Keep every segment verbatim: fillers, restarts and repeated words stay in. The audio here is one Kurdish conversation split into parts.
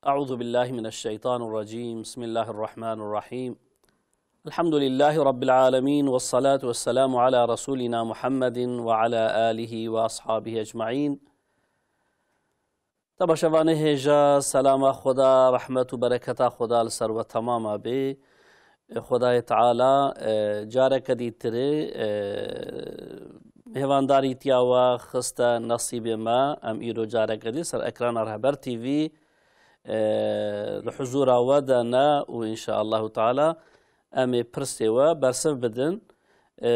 أعوذ بالله من الشيطان الرجيم. بسم الله الرحمن الرحيم. الحمد لله رب العالمين، والصلاة والسلام على رسولنا محمد وعلى آله وأصحابه أجمعين. Temaşevanê hêja, selama Xweda, rehmet û bereketa Xweda li ser we temama bê. Xwedayê Teala, e, careke dîtirê, e, mêvandarîtiya we xiste nesîbê me. Em îro careke dî ser ekrana Rehber T V, e, li huzûra we de ne û înşaallahu teala em ê pirsê we bersiv bidin. E,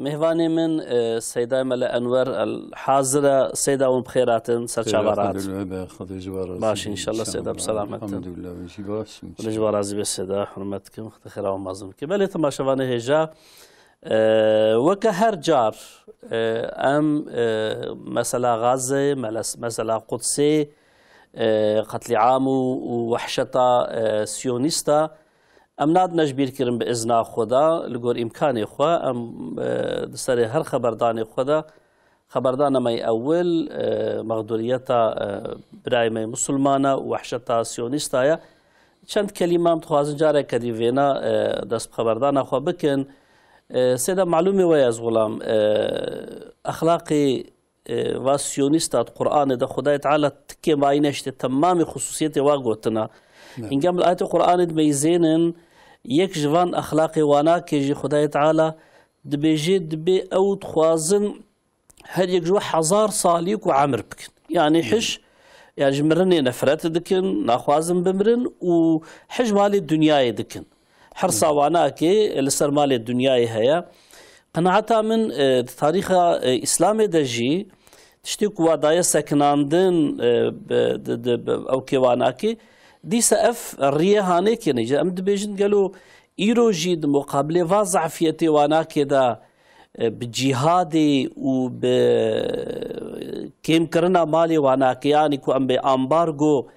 mêvanê min, e, Seyda Mele Enwer El hazir e. Seyda, hûn bi xêr hatin, ser çava rahat. Xwedê ji we be, Xwedê ji we razî be. Baş, înşallah, Seyda, bi selamet in. Elhamdulillah, wê jî baş in. Xwedê ji we razî be, Seyda, hurmet dikim, Xwedê xêra we mezin bike. Belê, temaşevanê hêja, e, weke her car, e, em, e, mesela Gazê, meles-, mesela Qudsê, e, qetlîam û, û wehşeta, e, siyonîsta, em nadine ji bîr kirin bi izna Xweda, li gor îmkanê xwe, em, e, di serê her xeberdanê xwe de xeberdana me yê ewil, e, mexdûriyeta, e, birayê me yê misilmana û wehşeta siyonîsta ye. Çend kelîme em dixwazin careke dî vêna, e, dest bi xeberdana xwe bikin. E, Seyda, malûmê we ye, ez xulam, e, exlaqê, e, va siyonîsta di Qur'anê de Xwedayê Teala tikê mayî neştê, temamê xusûsiyetê wa gotina. Ne. Hingem li ayetê Qur'anê dimeyzênin, yek ji van exlaqê wanakê jî Xwedayê Teala dibêjê, dibê ew dixwazin her yek ji we hezar salî ku emir bikin. Yani hiş, yani ji mirinê nefret dikin, naxwazin bimirin û hij malê dinyayê dikin. Hirsa wanakê li ser malê dinyayê heye. Qenaeta min, e, di tarîxa, e, Îslamê de jî tiştê ku wa daye sekinandin, e, bi, di, di, bi ew kê wanakê, dîsa ev riyê hanêkê ne. Em dibêjin gelo îro jî di muqabilê va zafiyetê wanakê de, e, bi cîhadê û bi kêmkirina malê wanakê, yanî ku em bê ambargo,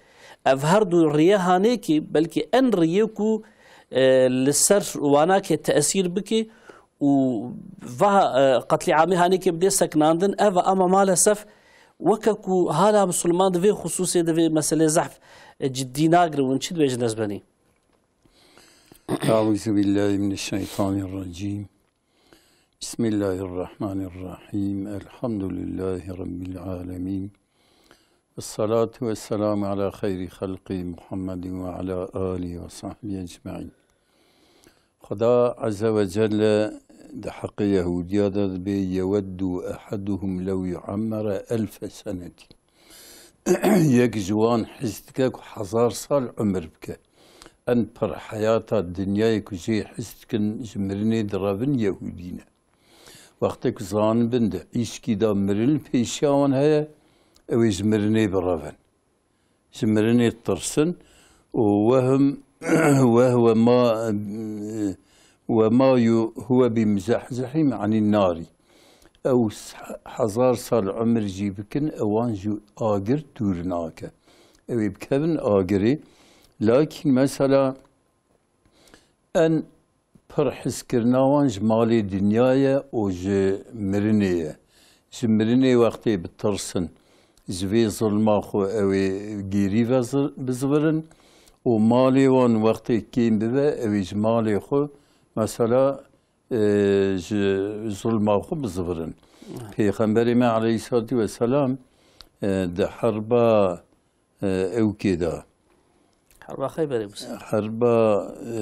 ev her du riyê hanêkî, belkî en riyê ku, e, li ser wanakê tesîr bike û va, e, qetlîamê hanêkê bidê sekinandin, ev e, ama malesef weke ku hala misilman di vê xusûsê, di vê meselê zehf, e, ciddî nagirin. Hûn çi dibêjin, ez benî? Eûzubillahimineşşeytanirrecîm. Bismillahirrahmanirrahîm. Elhamdülillahî Rabbil âlemîn. Vessalatu vesselamu ala xeyrî xelqî Muhammedin ve ala âlihi ve sahbihi ecmaîn. Xweda Azze ve Celle di heqê Yehûdiya de dibê, "Yeweddu ehaduhum lew yu'ammere elfe senetî." Yek ji wan hez dike ku hezar sal umir bike. En pir heyata dinyayê ku jê hez dikin ji mirinê direvin Yehûdî ne. Wextê ku zanibin di îşkî de mirin li pêşiya wan heye, ew ê ji mirinê birevin. Ji mirinê tirsin û wehim, wehwe ma, we ma yu huwe bî muzehzehî anî narî. Ew s-, hezar sal umir jî bikin, ewan ji agir dûr nake. Ew ê bikevin agirê. Lakîn mesela en pir hizkirina wan ji malê dinya ye û ji mirinê ye. Ji mirinê wextê bitirsin, ji vê zilma xwe ew ê gêrî ve zi-, bizivirin û malê wan wextê kêm bibe, ew ê ji malê xwe mesela, e, ji zilma xwe bizivirin. Pêxemberê me aleyhissalatu vesselam, e, di herba, e, ewkê de. Herba Xeyberê bise. Herba, e,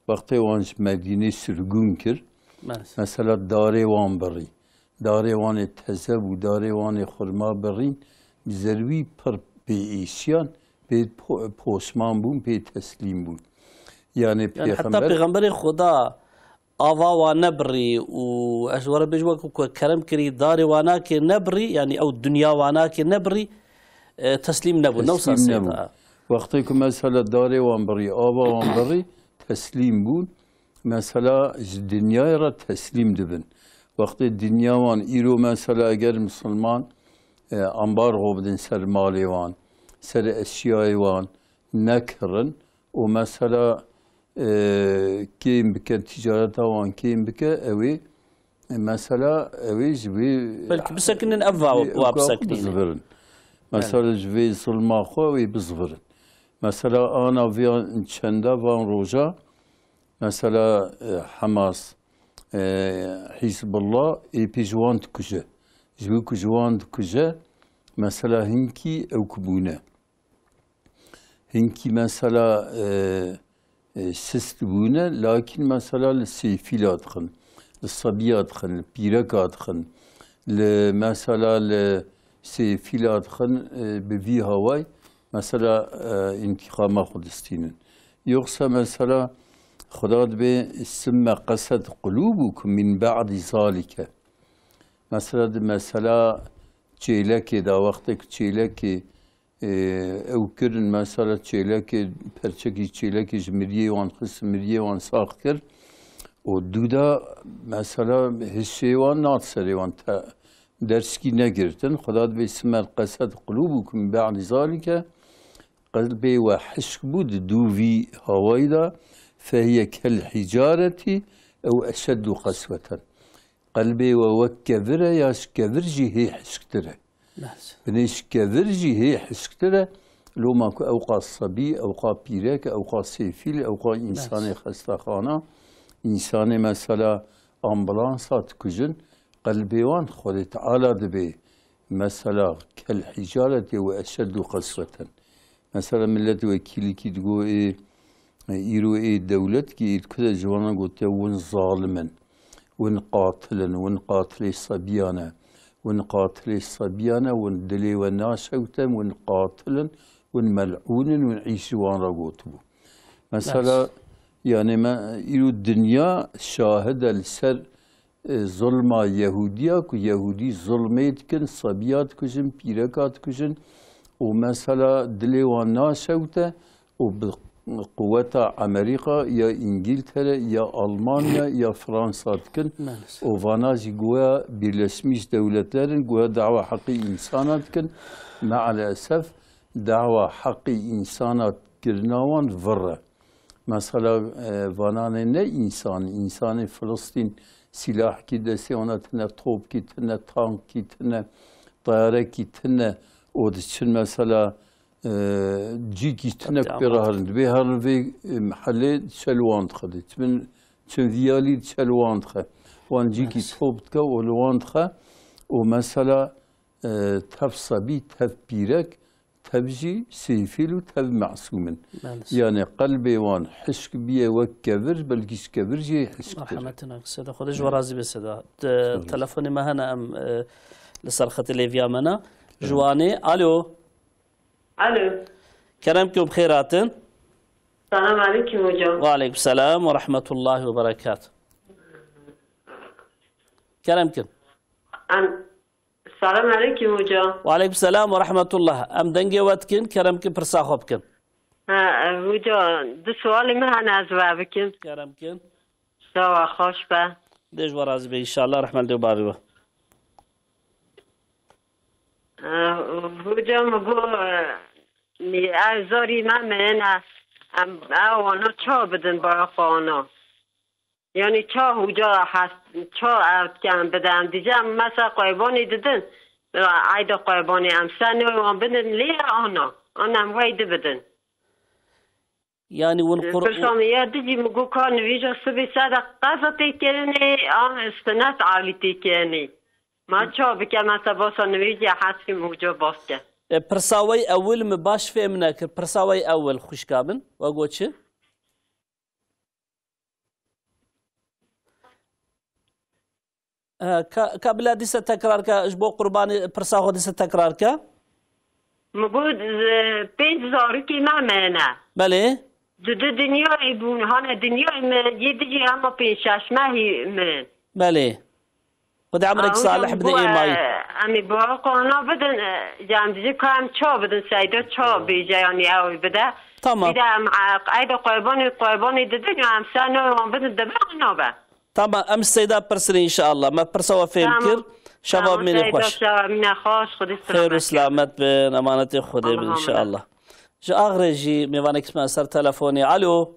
wextê wan ji Medînê sirgûn kir, Maalesef. Mesela darê wan birî. Darê wan ê teze bû, darê wan ê xurma birîn, bi zerwî pir pê êşiyan, pê po-, poşman bûn, pê teslîm bûn. Yani Yani heta pêxember Pêxemberê Xweda ava wan nebirî û ez were bêj wek ku kerem kirî darê wanakê nebirî, yani ew dinya wanakê nebirî, e, teslîm nebû. Teslîm nebû. Wextê ku mesela darê wan birî, ava wan birî, teslîm bûn. Mesela ji dinyayê re teslîm dibin. Wextê dinya wan îro mesela eger misilman, e, ambargo bidin ser malê wan, ser eşyayê wan, nekirin û mesela, e, kêm bike, ticareta wan kêm bike, ew ê, e, mesela ew ê ji wê Belkî bisekinin, ev va-, wê wa ewka xwe bisekinin. Bizivirin. Mesela ji vê zilma xwe wê bizivirin. Mesela ana viya çenda van roja, mesela, e, Hamas, e, Hizbullah ê pê ji wan dikuje. Ji bo ku ji wan dikuje, mesela hinkî ew ku bûne. Hinkî mesela, e, e, sist bûne, lakin mesela li sêfîla dixin, li sebiya dixin, li pîreka dixin, li mesela li sêfîla dixin, e, bi vî haway mesela, e, întîqama xwe distînin. Yoksa mesela Xuda dibê simme qeset qulûbukum min ba'di zalike. Mesela di mesela çêlekê de, wextek çêlekê, e, ew kirin mesela çêlekê, perçekî çêlekê ji miriyê wan xist, miriyê wan sax kir û dû da mesela hişê wan nat serê wan te derskî negirtin. Xuda dibê simme qeset qulûbukum min ba'di zalike, qelbê we hişk bû di dû vî hawayî de, fehiye kel hicaretî ew eşeddu qesweten. Qelbê we wek kevir e ya ji kevir jî hê hişktir e. Binê ji kevir jî hê hişktir e. Loma ku ewqa sebî, ewqa pîrek, ewqa sêfîl, ewqa însanê xestexana, însanê mesela ambulansa dikujin, qelbê wan Xwedê Teala dibê mesela kel hicaretê we eşeddu qesweten. Mesela millet wekîlikî digo ê, e, îro ê dewletkî ê dikuje ji wana gotiye win zalim in, win qatil in, win qatilê sebiyan e, win qatilê sebiyan e, win dilê we naşewte, win qatil in, win mel'ûn in, win îş ji wan re gotibû. Mesela, yanê me îro dinya şahid e li ser e, zulma Yehûdiya ku Yehûdî zulmê dikin, sebiya dikujin, pîreka dikujin û mesela dilê wan naşewte û bi quweta Amerîka ya Îngîltere ya Almanya ya Fransa dikin Maalesef. û vana jî goya Birleşmiş Devletler in, goya dawa heqî însana dikin. Maalesef dawa heqî însana kirina wan vir e. Mesela, e, vananê ne însan, însanê Filistîn sîlahkî destê wan de tine, topkî tine, tankî tine, teyarekî tine û diçin mesela, e, cîkî tine Tabii, pê re anladım. Herin. Dibê herin vê, e, mehelê diçe li wan dixe. Diçin, çin viyalî diçe li wan dixe. Wan cîkî Maalesef. Top dike û li wan dixe û mesela, e, tev sebî, tev pîrek, tev jî sêfîl û tev mesûm in. Maalesef. Yani qelbê wan hişk biye wek kevir, belkî ji kevir jî hişktir. Merhemetine, Seda. Xwedê ji we razî be, Seda. Te-, Sağ ol. Telefonê me hene em, e, li ser xetê lêviya me ne. Ji Evet. Wanê. Alo. Alo. Kerem ku bi xêr hatin. Selam aleyküm hocam. Ve aleyküm selam ve rahmetullahi ve berekat. Kerem kin. Em Selam aleyküm hoca. Ve aleyküm selam ve rahmetullah. Em dengê we dikin, kerem kin pirsa xwe bikin. Ha, e, hoca, du sualê me hene ez we bikim. Kerem kin. Sawa, xweş be. Dê ji we razî be, înşallah, rehmet li dê û bavê we. E, hoca, min got, e, ez zarî me meyene, em, ew wana ça bidin baya xwe ana. Yani ça hoca hes-, ça ev dikin bide em dîce em mesela qurbanê didin. Eyda qurbanê em ser navê wan bidin lê ana. Ana em wey di bidin. Yani win qur- Pirsa min ya dijî min got ka nivîja sibê ser de qeza tê kirinê an sinet alî tê kirinê. Ma ça bike mesela basa nivîja hesfî min hoca bas ke. E, pirsa wey ewil mi baş fêm nekir. Pirsa wey ewil xwişka min. We got çi? E, ka, ka bila dîse tekrar ke, ji bo qurbanê pirsa xwe dîse tekrar ke. Min got, e, pênc zarokê me mene. Belê. Di du dinyayê bûn, hane dinyayê me, yê dijî hema pênc şeş mehî min. Belê. Xwedê emrek Aho salih bide ê mayî. Em ê bi qana bidin, e, em dibê ka em ça bidin, Seyda ça bêje, yanî ew bide. Tamam. Bir de em, e, eyda qurbanê, qurbanê didin, ya em ser navê wan bidin, dibe, nabe. Tamam, em Seyda pirsin înşallah. Me pirsa we fêm kir. Tamam. Şeva Tamam, mînê Seyda, xweş. Şeva mîne xweş, Xwedê Xêr û selamet. Selamet bin, emanetê Xwedê bin Allah'a emanet. Înşallah. Ji axirê jî mêvanekî me ser telefonê. Alo.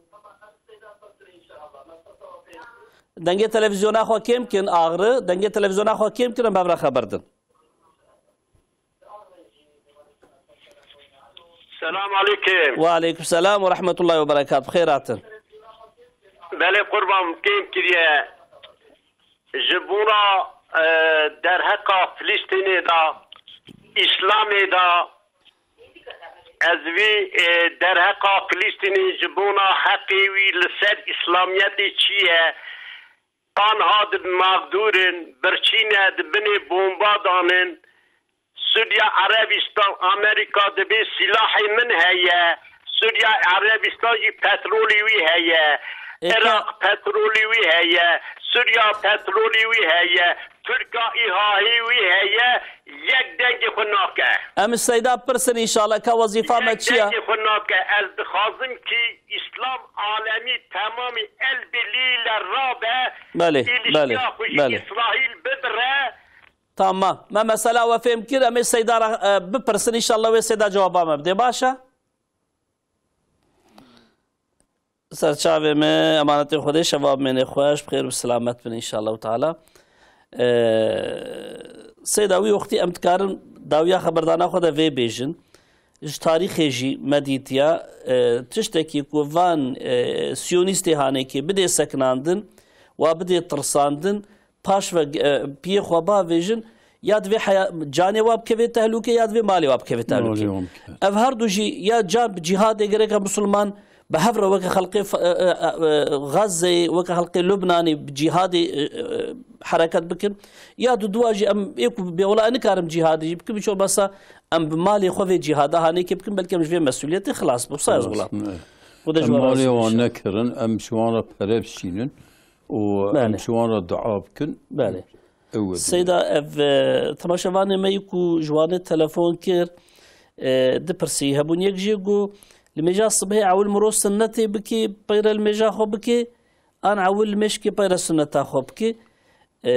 Dengê televîzyona xwe kêm kin, axri. Dengê televîzyona xwe kêm kin, em hev re xeber din. Selam aleyküm. Ve aleyküm selam ve rahmetullahi ve berekat. Bi xêr hatin. Belê qurban kêm kiriye. Ji bona, e, derheqa Filistînê de, Îslamê de, ez vî, e, derheqa Filistînê ji bona heqê wî li ser Îslamiyetê çi ye? Anha di mexdûr in, birçî ne, di binê bomba danin. Sûriya Erebistan, Amerîka dibê sîlahê min heye. Sûriya Erebistan jî petrolê wî heye. Êka Iraq petrolê wî heye. Sûriya petrolê wî heye. Tirka îhahê wî heye. Yek dengê xwe nake. Em ji Seyda pirsin înşallah ka wezîfa me Yek çi ye? dengê xwe nake. Ez dixwazim ki Îslam alemî temamî el birlî le rabe. Belê, Îlişkiya belê, xwe ji belê. Îsraîl bibire. Tamam. Me mesela we fêm kir, em ê Seyda re, e, bipirsin, înşallah wê Seyda cewaba me bide. Baş e? Serçavê me, emanetê Xwedê, şeva bimêne xweş, bi xêr û bi silamet bin, înşallah teala. E, Seyda, wî wextî em dikarin dawiya xeberdana xwe de vê bêjin. Ji tarîxê jî me dîtiya, e, tiştekî ku van, e, siyonîstê hanekê bidê sekinandin, wa bidê tirsandin, paş ve, e, piyê xwe bavêjin, ya divê heya-, canê wa bikeve tehlûke, ya divê malê wa bikeve tehlûke. Malê wan bikeve. Ev her du jî ya can bi cîhadê gereke misilman bi hev re weke xelqê F-, e, e, e, e, Gazeyê, weke xelqê Lubnanê bi cîhadê, e, e, hereket bikin, ya du dua jî em ê ku bê wela nikarim cîhadê jî bikim, hiç olmazsa em bi malê xwe vê cîhada hanekê bikin, belkî em ji vê mesûliyetê xilas bin. Wisa ez Xilas wila. bin, evet. Xwedê ji Em we malê razî bin wan inşallah. nekirin, em ji wan re pere bişînin û em Belê. ji wan re dua bikin. Belê. Ew e Seyda, ev, e, temaşevanê me yî ku ji wanê telefon kir, e, dipirsî. Hebûn yek jê ku li mêja sibhê ewil mirov sunnetê bikê, peyre li mêja xwe bikê, an ewil li mêj kê peyre sunneta xwe bikê. E,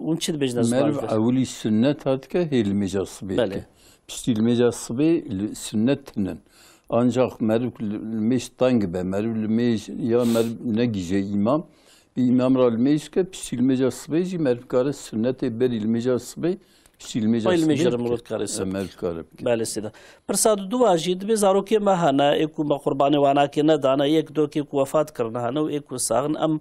hûn çi dibêjin ez Meriv bavêjin? ewilî sunneta dike, hê li mêja sibê Belê. dike. Piştî li mêja sibê li sunnet tinin. Ancak meriv li, li mêj teng be, meriv li mêj ya meriv negîje îmam. Bi îmam re li mêj ke, piştî li mêja sibê jî meriv kare sunnetê berî li mêja sibê, piştî li mêja Pey li mêj sibê re bike. mirov dikare E, sibê. meriv kare bike. Belê Seyda. Pirsa du dua jî dibê zarokê me hene, ê ku me qurbanê wanakê nedane, yek dokê ku wefat kirine hene û ê ku saxin. Em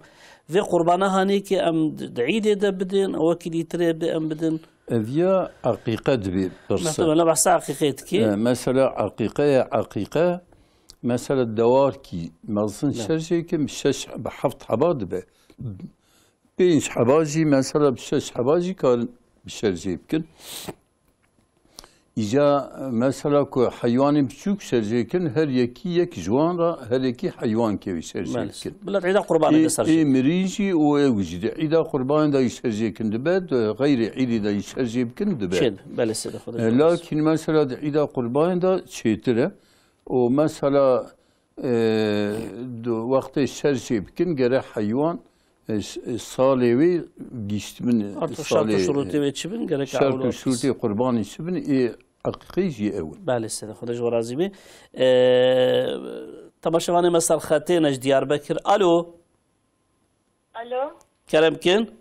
vê qurbana hanê ke em di, di îdê de bidin, wekî dîtirê bi em bidin. Ev ya eqîqe dibê pirse. Muhtemelen behsa eqîqê dikê. E, mesela eqîqe ya eqîqe, mesela dewarkî mezin Ne. şerjê kim şeş, bi heft heba dibe. Pênc heba jî, mesela bi şeş heba jî karin bi şerjê bikin. Îca mesela ku heywanên biçûk şerjê kin, her yekî yek ji wan re, her yekî heywan kevî şerjê Maalesef. bikin. Bila di îda qurbanê Ê, de ser ê jî. mirî jî û ê wî jî di îda qurbanê de jî şerjê kin dibe, di xeyrê îdî de jî şerjê bikin dibe. Çêd, belê Seyda, Xwedê E, razî. Lakin mesela di îda qurbanê de çêtir e. Û mesela, e, di wextê şerjê bikin, gere heywan, e, s-, e, salê wê gihîştibin, Artık salê, şart û şurûtê e, wê çi bin, gerek şart û ewil şurûtê qurbanê çi bin, ê eqîqê jî ew in. Belê Seyda, Xwedê ji we razî be. E, temaşevanê me ser xetê ne ji Diyarbekir. Alo. Alo. Kerem kin.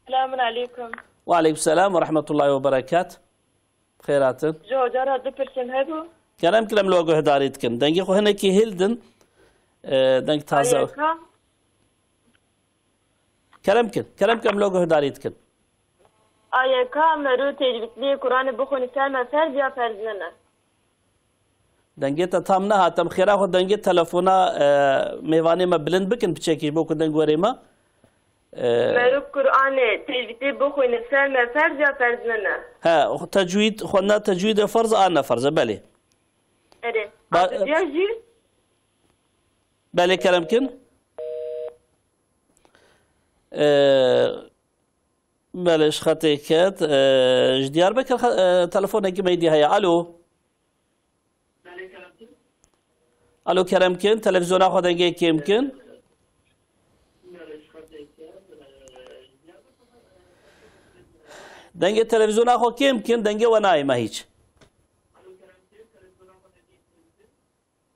Selamun aleykum. Ve aleykum selam ve rahmetullahi ve berekat. Xêr hatin. Ji hoca re du pirsên hebû. Kerem kin, em li we guhdarî dikin. Dengê xwe hinekî hildin. E, deng taze. Ayeka. Kerem kin. Kerem kin, em li we guhdarî dikin. Ayeka mero tecwîdliyê Kur'anê bixwîne ser me ferz ya ferz nine? Dengê te tam nehat. Em xêra xwe dengê telefona, e, mêvanê me bilind bikin piçekî ji bo ku deng werê me. E, Meriv Kur'anê tecwîdê bixwîne ser me ferz ya ferz nine? He, tecwîd, xwendina tecwîdê ferz a ne ferz e, belê. Erê. Ba- Aciziya jî? Belê kerem kin. E, belê ji xetê ket. E, ji Diyarbekir xe-, e, telefonekî me dî heye. Alo. Alo, kerem kin, televîzyona xwe dengê kêm kin. Dengê televîzyona xwe kêm kin, dengê we nayê me hîç.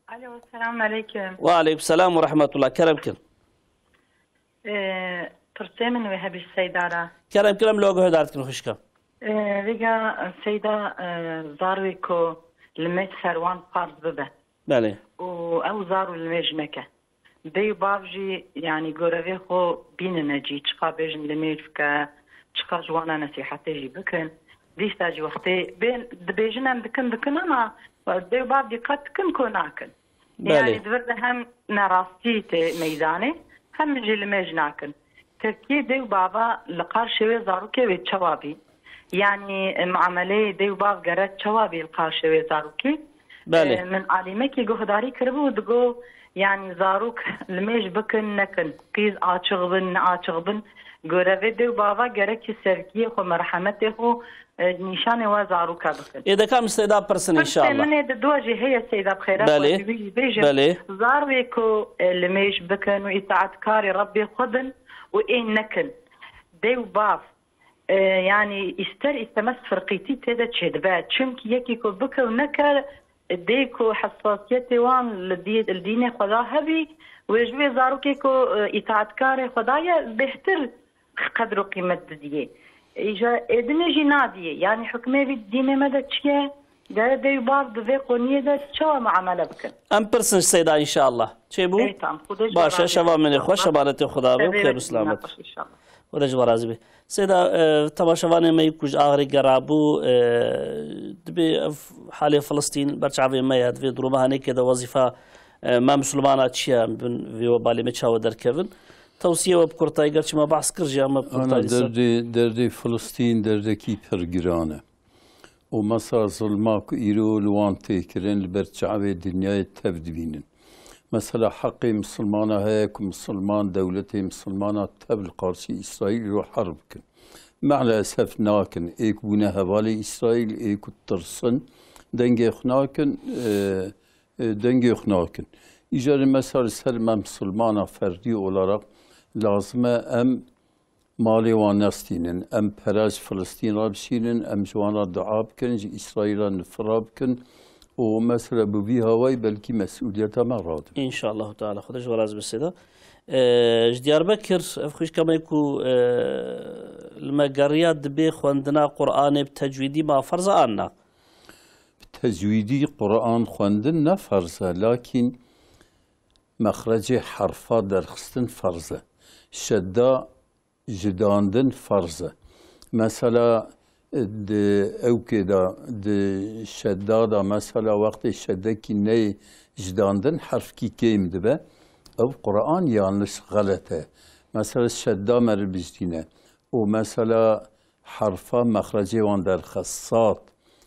Alo, selamun aleyküm. Ve aleyküm selam ve rahmetullah. Kerem kin. Ee, pirsê min wê hebî Seyda re. Kerem kin, em li we guhdar dikin xwişka. Ee, vêga Seyda, ee, zarwê ku limêj ser wan farz bibe. Belê. Û ew zar û limêj neke. Dê û bav jî, yanî, gorevê xwe bînine cî, çiqa bêjin limêj bike, çiqa ji wana nesîhetê jî bikin. Dîsa jî wextê bên dibêjin em dikin, dikin, ama dê û bav dîqet dikin ku nakin. Belê. Yanî, di vir de hem nerastî tê meydanê, hem jî limêj nakin. Tepkiyê dê û bava li qarşê wê zarokê wê çawa bî? Yanî, muameleyê dê û bav gerek çawa bî li qarşê wê zarokê? Belê. E, min alîmekî guhdarî kiribû û digo, yanî, zarok limêj bikin, nekin, qîz açiq bin, ne açiq bin, gorevê dê û bava gerekî sevgiyê xwe, merhemetê xwe, e, nîşanê we zaroka bikin. Ê, deka min Seyda pirsin, Pirsê înşallah. Min ê di dua jî heye, Seyda, bi xêra Belê. Xwe, divê jî bêjim. Belê. Zarokê ku, e, limêj bikin û îtaetkarê Rebbê xwe bin û ê nekin. Dê û bav, e, yanî, ister istemez firqîtî tê de çêdibe. Çimkî yekî ku bike û neke, dê ku hessasiyetê wan li dî-, li dînê Xweda hebî, wê ji wê zarokê ku, e, îtaetkarê Xweda ye, bêhtir qedr û qîmet didiyê. Îja êdinê jî nadiyê. Yanî hukmê vî dînê me de çi ye? Gere dê û bav di vê qoniyê de çawa muamele bikin? Em pirsin ji Seyda, înşallah. Çêbû? Ê, tam. Xwedê ji Baş e, we razî şeva be, min ê xweş, înşallah. Şebaletê Xweda be û Şevê xêr û we selamet. Xweş, înşallah. Xwedê ji we razî be. Seyda, e, temaşevanê me yî ku ji axirê gerabû, e, dibê ev halê Filistîn ber çavê me ye, di vê duruma hanêkê de wezîfa, e, me misilmana çi ye, em bin vê webalê me çawa derkevin. Tewsiyê we bi kurtayî, gerçî me behs kir jî, ama bi Ana kurtayî dîsa. Derdê, derdê Filistîn derdekî pir giran e. Û mesela zilma ku îro li wan tê kirin, li ber çavê dinyayê tev dibînin. Mesela heqê misilmana heye ku misilman, dewletê misilmana tev li qarşî Îsraîl îro herb bikin. Me'lesef nakin. Ê ku bûne hevalê Îsraîl, ê ku tirsin, dengê xwe nakin, e, e, dengê xwe nakin. Îcarê mesela li ser me misilmana ferdî olarak lazim e em malê wan nestînin. Em pere ji Filistîn re bişînin, em ji wan re dua bikin, ji Îsraîl re nifir re bikin û mesela bi vî hawayî belkî mesûliyeta me radibin. Înşallahu Teala. Xwedê ji we razî be Seyda. E, ji Diyarbekir, ev xwişka me ku, e, li me geriya, dibê xwendina Qur'anê bi tecwîdî ma ferz e an na? Bi tecwîdî Qur'an xwendin ne ferz e, lakîn mexrecê herfa derxistin ferz e. Şedda jidandin ferz e. Mesela, e, di ewkê de, di şedda de, mesela, wextê şedekî neyê jidandin, herfkî kêm dibe, ew Qur'an yanlış, xelet e. Mesela, şedda meriv bijdîne. Û mesela, herfa mexrecê wan derxe. Sad,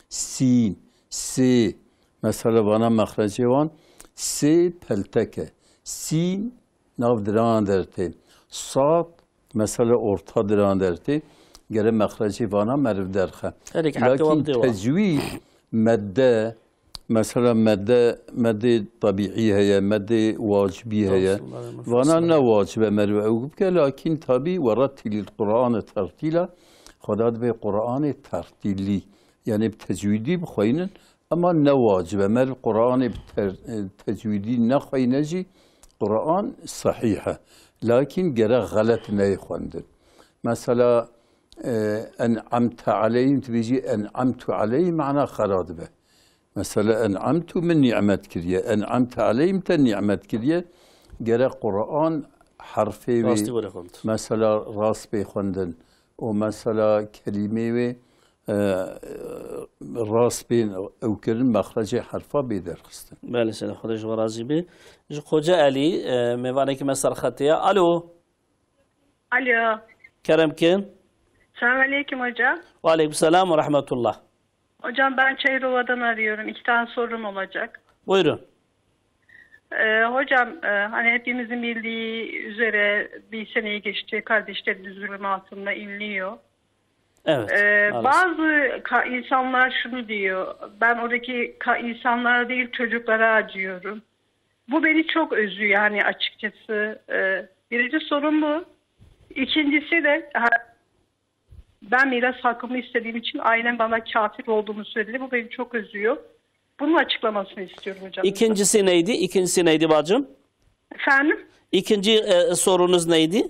sîn, sê. Mesela, vana mexrecê wan, sê peltek e. Sîn, nav diran dertê. Sad, mesela, orta diran dertê. Gere mexrecê vana meriv derxe. Her yek heke wan Lakin dê wa. Tecwîd, medde, mesela, medde, meddê tebîî heye, meddê wacibî heye. Olsun, olsun. Vana ne wacib e meriv ew bike, lakin tabî we rettîlîl Qur'ane tertîla, Xweda dibê Qur'anê tertîlî. Yanî bi tecwîdî bixweynin, Ema ne wacib e. Meriv Qur'anê bi ter-, e, tecwîdî nexweyne jî Qur'an sehîh e. Lakin gerek xelet neyê xwendin. Mesela, e, en'amte aleyhim, tu bêjî en'amtu aleyhim, mana xera dibe. Mesela, en'amtu min nîmet kiriye. En'amte aleyhim te nîmet kiriye. Gerek Qur'an herfê wê, Rastî were xwend. Mesela, rast bê xwendin. Û mesela kelîmê wê e, rast bên ew kirin, mexrecê herfa bê derxistin. Belê, Seyda, Xwedê ji we razî be. Ji Xoce Elî, e, mêvanekî me ser xetê ye. Alo. Alo. Kerem kin. Selamünaleyküm hocam. Ve aleyküm selam ve rahmetullah. Hocam, ben Çayırova'dan arıyorum. İki tane sorum olacak. Buyurun. Ee, hocam, e, hani hepimizin bildiği üzere bir seneyi geçti, kardeşlerimiz zulüm altında inliyor. Evet, Ee, maalesef. Bazı ka-, insanlar şunu diyor, ben oradaki ka-, insanlara değil, çocuklara acıyorum. Bu beni çok üzüyor yani açıkçası. Ee, birinci sorum bu. İkincisi de, ha, ben miras hakkımı istediğim için ailem bana kafir olduğumu söyledi. Bu beni çok üzüyor. Bunun açıklamasını istiyorum hocam. İkincisi neydi? İkincisi neydi bacım? Efendim? İkinci, e, sorunuz neydi?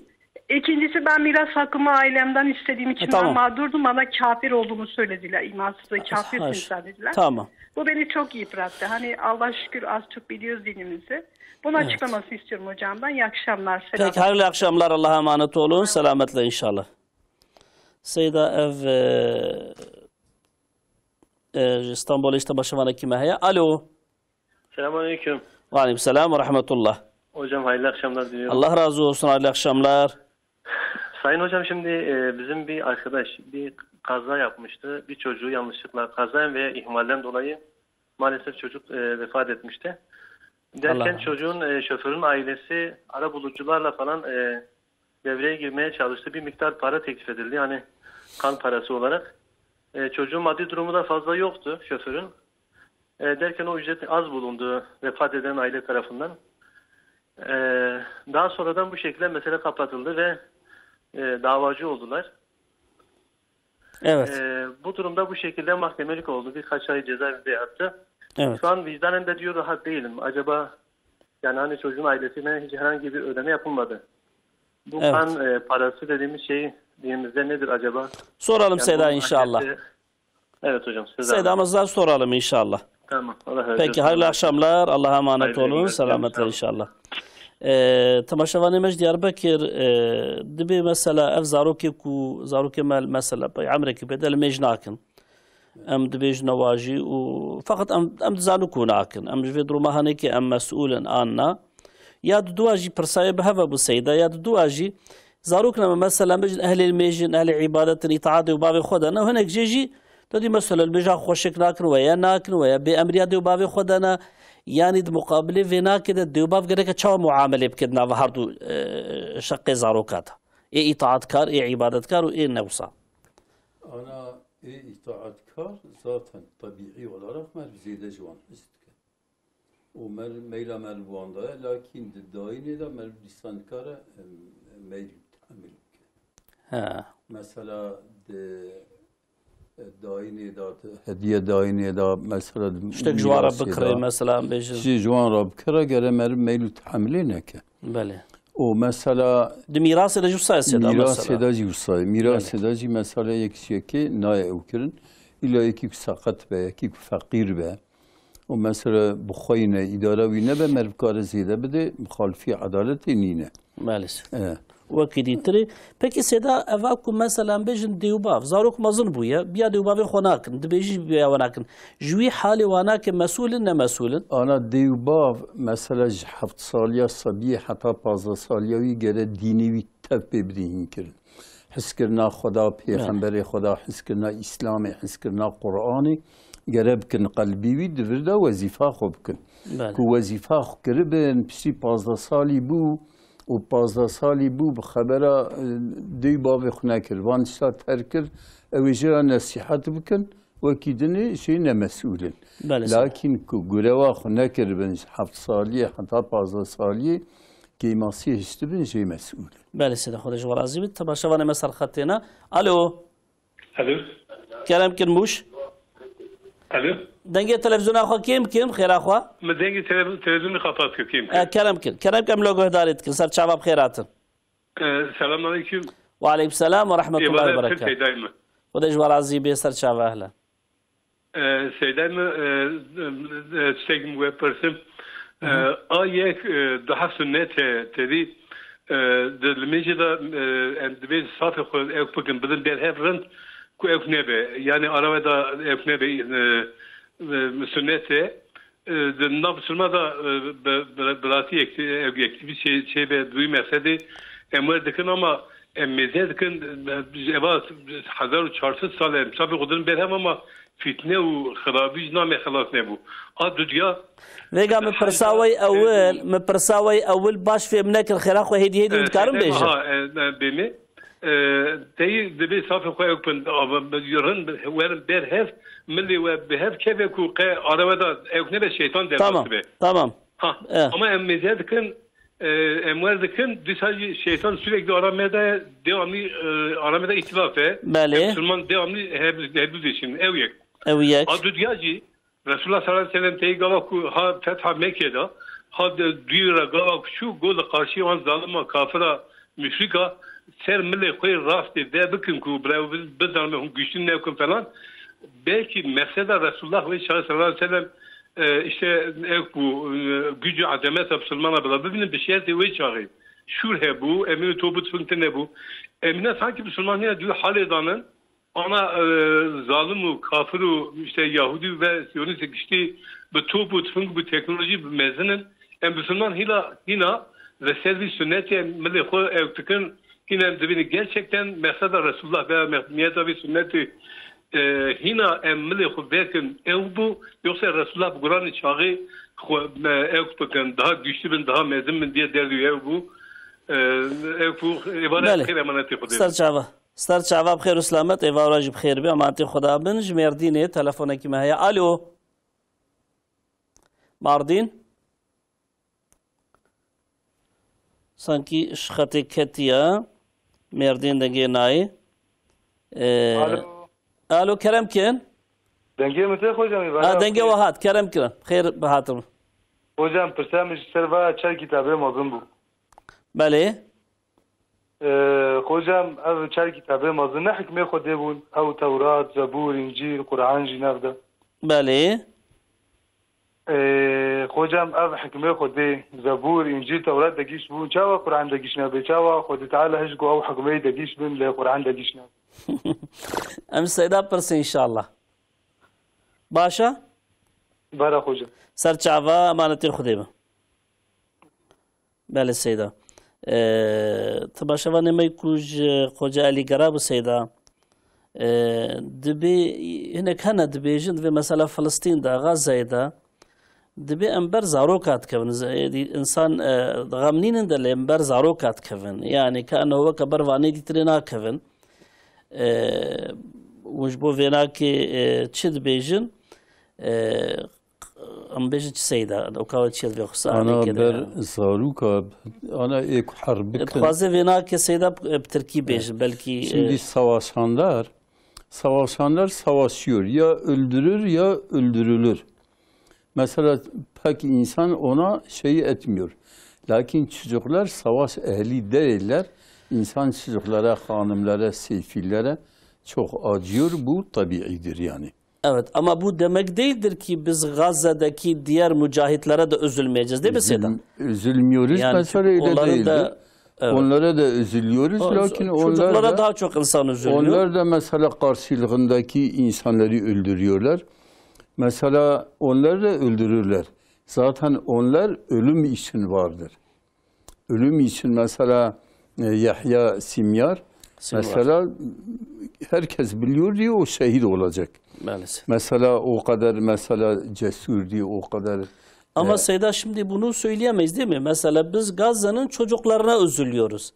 İkincisi, ben miras hakkımı ailemden istediğim için E, tamam. ben mağdurdum. Bana kafir olduğumu söylediler. İmansız ve kafirsin Ha, ş- dediler. Tamam. Bu beni çok yıprattı. Hani Allah şükür az çok biliyoruz dinimizi. Bunun Evet. açıklamasını istiyorum hocamdan. İyi akşamlar. Selam. Peki, hayırlı akşamlar. Allah'a emanet olun. Selametle inşallah. Seyda ev, e, e, ji Stenbolê ji temaşevanekî me heye. Alo. Selamünaleyküm. Ve aleyküm selam ve rahmetullah. Hocam, hayırlı akşamlar diliyorum. Allah razı olsun, hayırlı akşamlar. Sayın hocam, şimdi, e, bizim bir arkadaş bir kaza yapmıştı. Bir çocuğu yanlışlıkla, kazadan veya ihmalden dolayı maalesef çocuk, e, vefat etmişti. Derken Allah rahmet çocuğun, e, şoförün ailesi arabulucularla falan, e, devreye girmeye çalıştı. Bir miktar para teklif edildi, yani kan parası olarak. E, çocuğun maddi durumu da fazla yoktu şoförün. E, derken o ücret az bulundu vefat eden aile tarafından. E, Daha sonradan bu şekilde mesele kapatıldı ve, e, davacı oldular. Evet. E, bu durumda bu şekilde mahkemelik oldu. Birkaç ay cezaevinde yattı. Evet. Şu an vicdanen de diyor rahat değilim. Acaba, yani, hani, çocuğun ailesine hiç herhangi bir ödeme yapılmadı. Bu Evet. kan, e, parası dediğimiz şey dinimizde nedir acaba? Soralım Yani Seyda bunun inşallah. mahkemesi Evet hocam, size Seyda zahmet. Mezar soralım inşallah. Tamam, Allah razı Peki, olsun. Hayırlı akşamlar. Allah'a emanet Hayırlı olun. günler. Selametle Sağ olun. inşallah. Ee, temaşevanê me ji Diyarbekir, e, dibê mesela ev zarokê ku, zarokê me mesela pey emrekî pê de li mêj nakin. Em dibêjin ewa jî û feqet em, em dizanin ku nakin. Em ji vê duruma hanê ke em mesûl in an na. Ya di dua jî pirsayê bi hev e bû Seyda, ya di dua jî zarok ne me mesela bêjin ehlê mêjin, ehlê îbadetin, îtaatê û bavê xwe de ne. Hinek jê jî te dî mesela li mêja xwe xweşik nakin, we ya nakin, we ya bê emriya dê û bavê xwe de ne. Yanî di muqabilê vê nakê de dê û bav gereke çawa muamelê bike di nava her du, e, şeqê zaroka de? Ê îtaatkar, ê îbadetkar û ê ne wisa? Ana ê îtaatkar zaten tebîî olarak mer zêde ji wan his dike. Û mer, meyla mer li wan de ye, lakîn di dayînê de mer dîsan dikare, em, meyl tehemil bike. He. Mesela di, e, dayînê de, di hediye dayînê de, mesela di Tiştek ji wan re mîrasê bikire, de, mesela, em bêjin. Ji, ji wan re bikire, gere mer meyl û tehemilê neke. Belê. Û mesela Di mîrasê de jî wisa ye Seyda, mesela. Mîrasê de jî wisa ye. Mîrasê Belê. de jî mesela yek ji yekê nayê ew kirin. Îlla yekî ku seqet be, yekî ku feqîr be. Û mesela bi xwe yî ne, îdara wî nebe, mer bikare zêde bide, muxalifî edaletê nîne. Maalesef. E. Wekî dîtirê. Pekî Seyda, eva ku mesela em bêjin dê û bav, zarok mezin bûye, biya dê û bavê xwe nakin, dibêjî biya we nakin. Ji wî halê wana ke mesûl in, ne mesûl in? Ana dê û bav, mesela ji heft saliya sebiyê heta pazdeh saliya wî gere dînê wî tev pê bidê hîn kirin. Hiskirina Xweda, Pêxemberê Xweda, hiskirina Îslamê, hiskirina Quranê gere bikin qelbî wî, di vir de wezîfa xwe bikin. Belê. Ku wezîfa xwe kiribin, piştî pazdeh salî bû û pazdeh salî bû bi xebera, e, dê û bavê xwe nekir. Van tişta terk kir, ew ê jê re nesîhet bikin, wekî dinê jê ne mesûl in. Belê, seyda. Lakîn ku gurewa xwe nekiribin ji heft saliyê heta pazdeh saliyê, kêmasiyê hiştibin jê mesûl in. Belê seyda, Xwedê ji we razî bit. Temaşevanê me ser xetê ne. Alo. Alo. Kerem kin Mûş. Alo. Dengê televîzyona xwe kêm kim, xêra xwe. Min dengê tele-, televîzyonê xwe pas kir, kêm kir. E, kerem kin. Kerem kin, em lo guhdarê dikin. Ser çava bi xêr hatin. E, selamünaleyküm. Ve aleyküm selam ve rahmetullahi ve berekatuhu. Êvara, seydayê min. Xwedê ji we razî bê, ser çava ehlen. E, seydayê min, e, e, tiştekî min wê pirsim. E, Hı hı. A yek, e, daha sünnet e, tevî, e, di limêjê de, e, em divê safê xwe ew bikin, bidin ber hev rind ku ew nebe. Yani arawe de ew nebe, e, e, sünnet e. E, di nav Musulman de, e, bi, bi, biratî yek, ev yekî çê, çê be, bi wî meqsedê em wer dikin ama em mêze dikin, e, eva hezar û çar sed sal e, em çavê xwe din ber hev ama fîtne û xirabî ji namê xelas nebû. A dudiya Vêga min pirsa wey ewil, min pirsa wey ewil baş fêm nekir, xêra xwe hêdî hêdî min dikarim bêjim? Ha, e, e, bême. E, teyî divê safê xwe ew bin, rind werin ber hev, milê we bi hev keve ku qe arawe da ew nebe şeytan derbas Tamam, be. tamam. Ha, Eh. ama em mêze dikin, e, em wer dikin, dîsa jî şeytan sürekli arameda, devamlı, e, arameda ihtilaf e. Belê. Em Müslüman devamlı her, her dişin, ew yek. Ew yek. A dudiya jî, Resulullah sallallahu aleyhi ve sellem teyî gava ku ha fetha Mekke da, ha de duyra gava ku şu gol karşı wan zalima, kafira, müşrika, ser milê xwe rastê ve bikin ku birew biz-, bizanime hûn güçlü ne ku falan. Belkî meqseda Resulullah wê çaxê sallallahu aleyhi ve sellem, e, işte ew ku, e, gücü azameta Müslümana bila bibînin bi şertê wê çaxê. Şûr hebû, emîn top û tufing tune bû. Emîne sanki Müslüman ya dû halê danin, ana, e, zalim û kafir û işte Yahudi ve Siyonist giştî bi top û tufing, bi teknolojî, bi mezin in. Em Müslüman hîla, hîna ve ser vî sünnetê em milê xwe ew dikin, hîna em dibînin gerçekten meqseda Resulullah veya me-, niyeta vî sünnetê, e, hîna em milê xwe vekin ew bû, yoksa Resulullah bi guranê çaxê xwe, e, ew bikin, daha güçlü bin, daha mezin bin diye derdi ew bû. E, ew bû, êvarê Belê. Xêr emanetê Xwedê bin. Ser çava. Ser çava bi xêr û selamet, êvara jî bi xêr be, emanetê Xweda bin. Ji Mêrdînê telefonekî me heye. Alo. Mardîn? Sankî ji xetê ketiye. Mêrdîn dengê nayê. Ee, Alo. Alo, kerem kin. Dengê min tê, hocam, Ha, dengê we hat, kerem kin. Xêr bi hatin. Hocam, pirsa min ji ser va çar kitabê mezin bû. Belê. Ee, hocam, ev çar kitabê mezin ne hikmê Xwedê bûn? Ew Tewrat, Zebûr, Încîl, Quran jî nav de. Belê. Ee, hocam, ev hikmê Xwedê, Zebûr, Încîl, Tewrat de gişt bûn. Çawa Quran de gişt nebe? Çawa Xwedê Teala hiş got ew hikmeyê de gişt bin, lê Quran de gişt nebe? Em Seyda pirsin inşallah. Başa? Bara hocam. Ser çava, emanetê Xwedê be. Belê Seyda. Ee, ti başevanê me ku ji Xoce Elî Gera bû Seyda. Ee, dibê, hinek hene dibêjin, divê mesela Filistîn de, Gazeyê de, dibê em ber zaroka dikevin. Z-, êdî însan, e, xem nînin de lê em ber zaroka dikevin. Yani, ka enho weke ber vanê dîtirê nakevin. Ee, hûn ji bo vênakê, e, çi dibêjin? Ee, Em bêjin çi Seyda? Oka we çi ye divê xwe Ana sahnekê de ber ya? Zaroka, ana ê ku herb bikin. Dixwaze vênakê Seyda bi, bi tirkî bêjin, belkî, Şimdi e, savaşanlar, savaşanlar savaşıyor. Ya öldürür ya öldürülür. Mesela pek insan ona şey etmiyor. Lakin çocuklar savaş ehli değiller. İnsan çocuklara, hanımlara, sefillere çok acıyor. Bu tabiidir yani. Evet, ama bu demek değildir ki biz Gazze'deki diğer mücahitlere de üzülmeyeceğiz, değil mi Seyda? Üzül-, üzülmüyoruz. Yani mesela öyle onların değildir. Da, evet. Onlara da üzülüyoruz. O, lakin çocuklara onlar da, daha çok insan üzülüyor. Onlar da mesela karşılığındaki insanları öldürüyorlar. Mesela onları da öldürürler. Zaten onlar ölüm için vardır. Ölüm için mesela, e, Yahya Simyar, Simyar, mesela herkes biliyor diyor o şehit olacak. Maalesef. Mesela o kadar mesela cesur diyor, o kadar, Ama e, Seyda şimdi bunu söyleyemeyiz değil mi? Mesela biz Gazze'nin çocuklarına üzülüyoruz.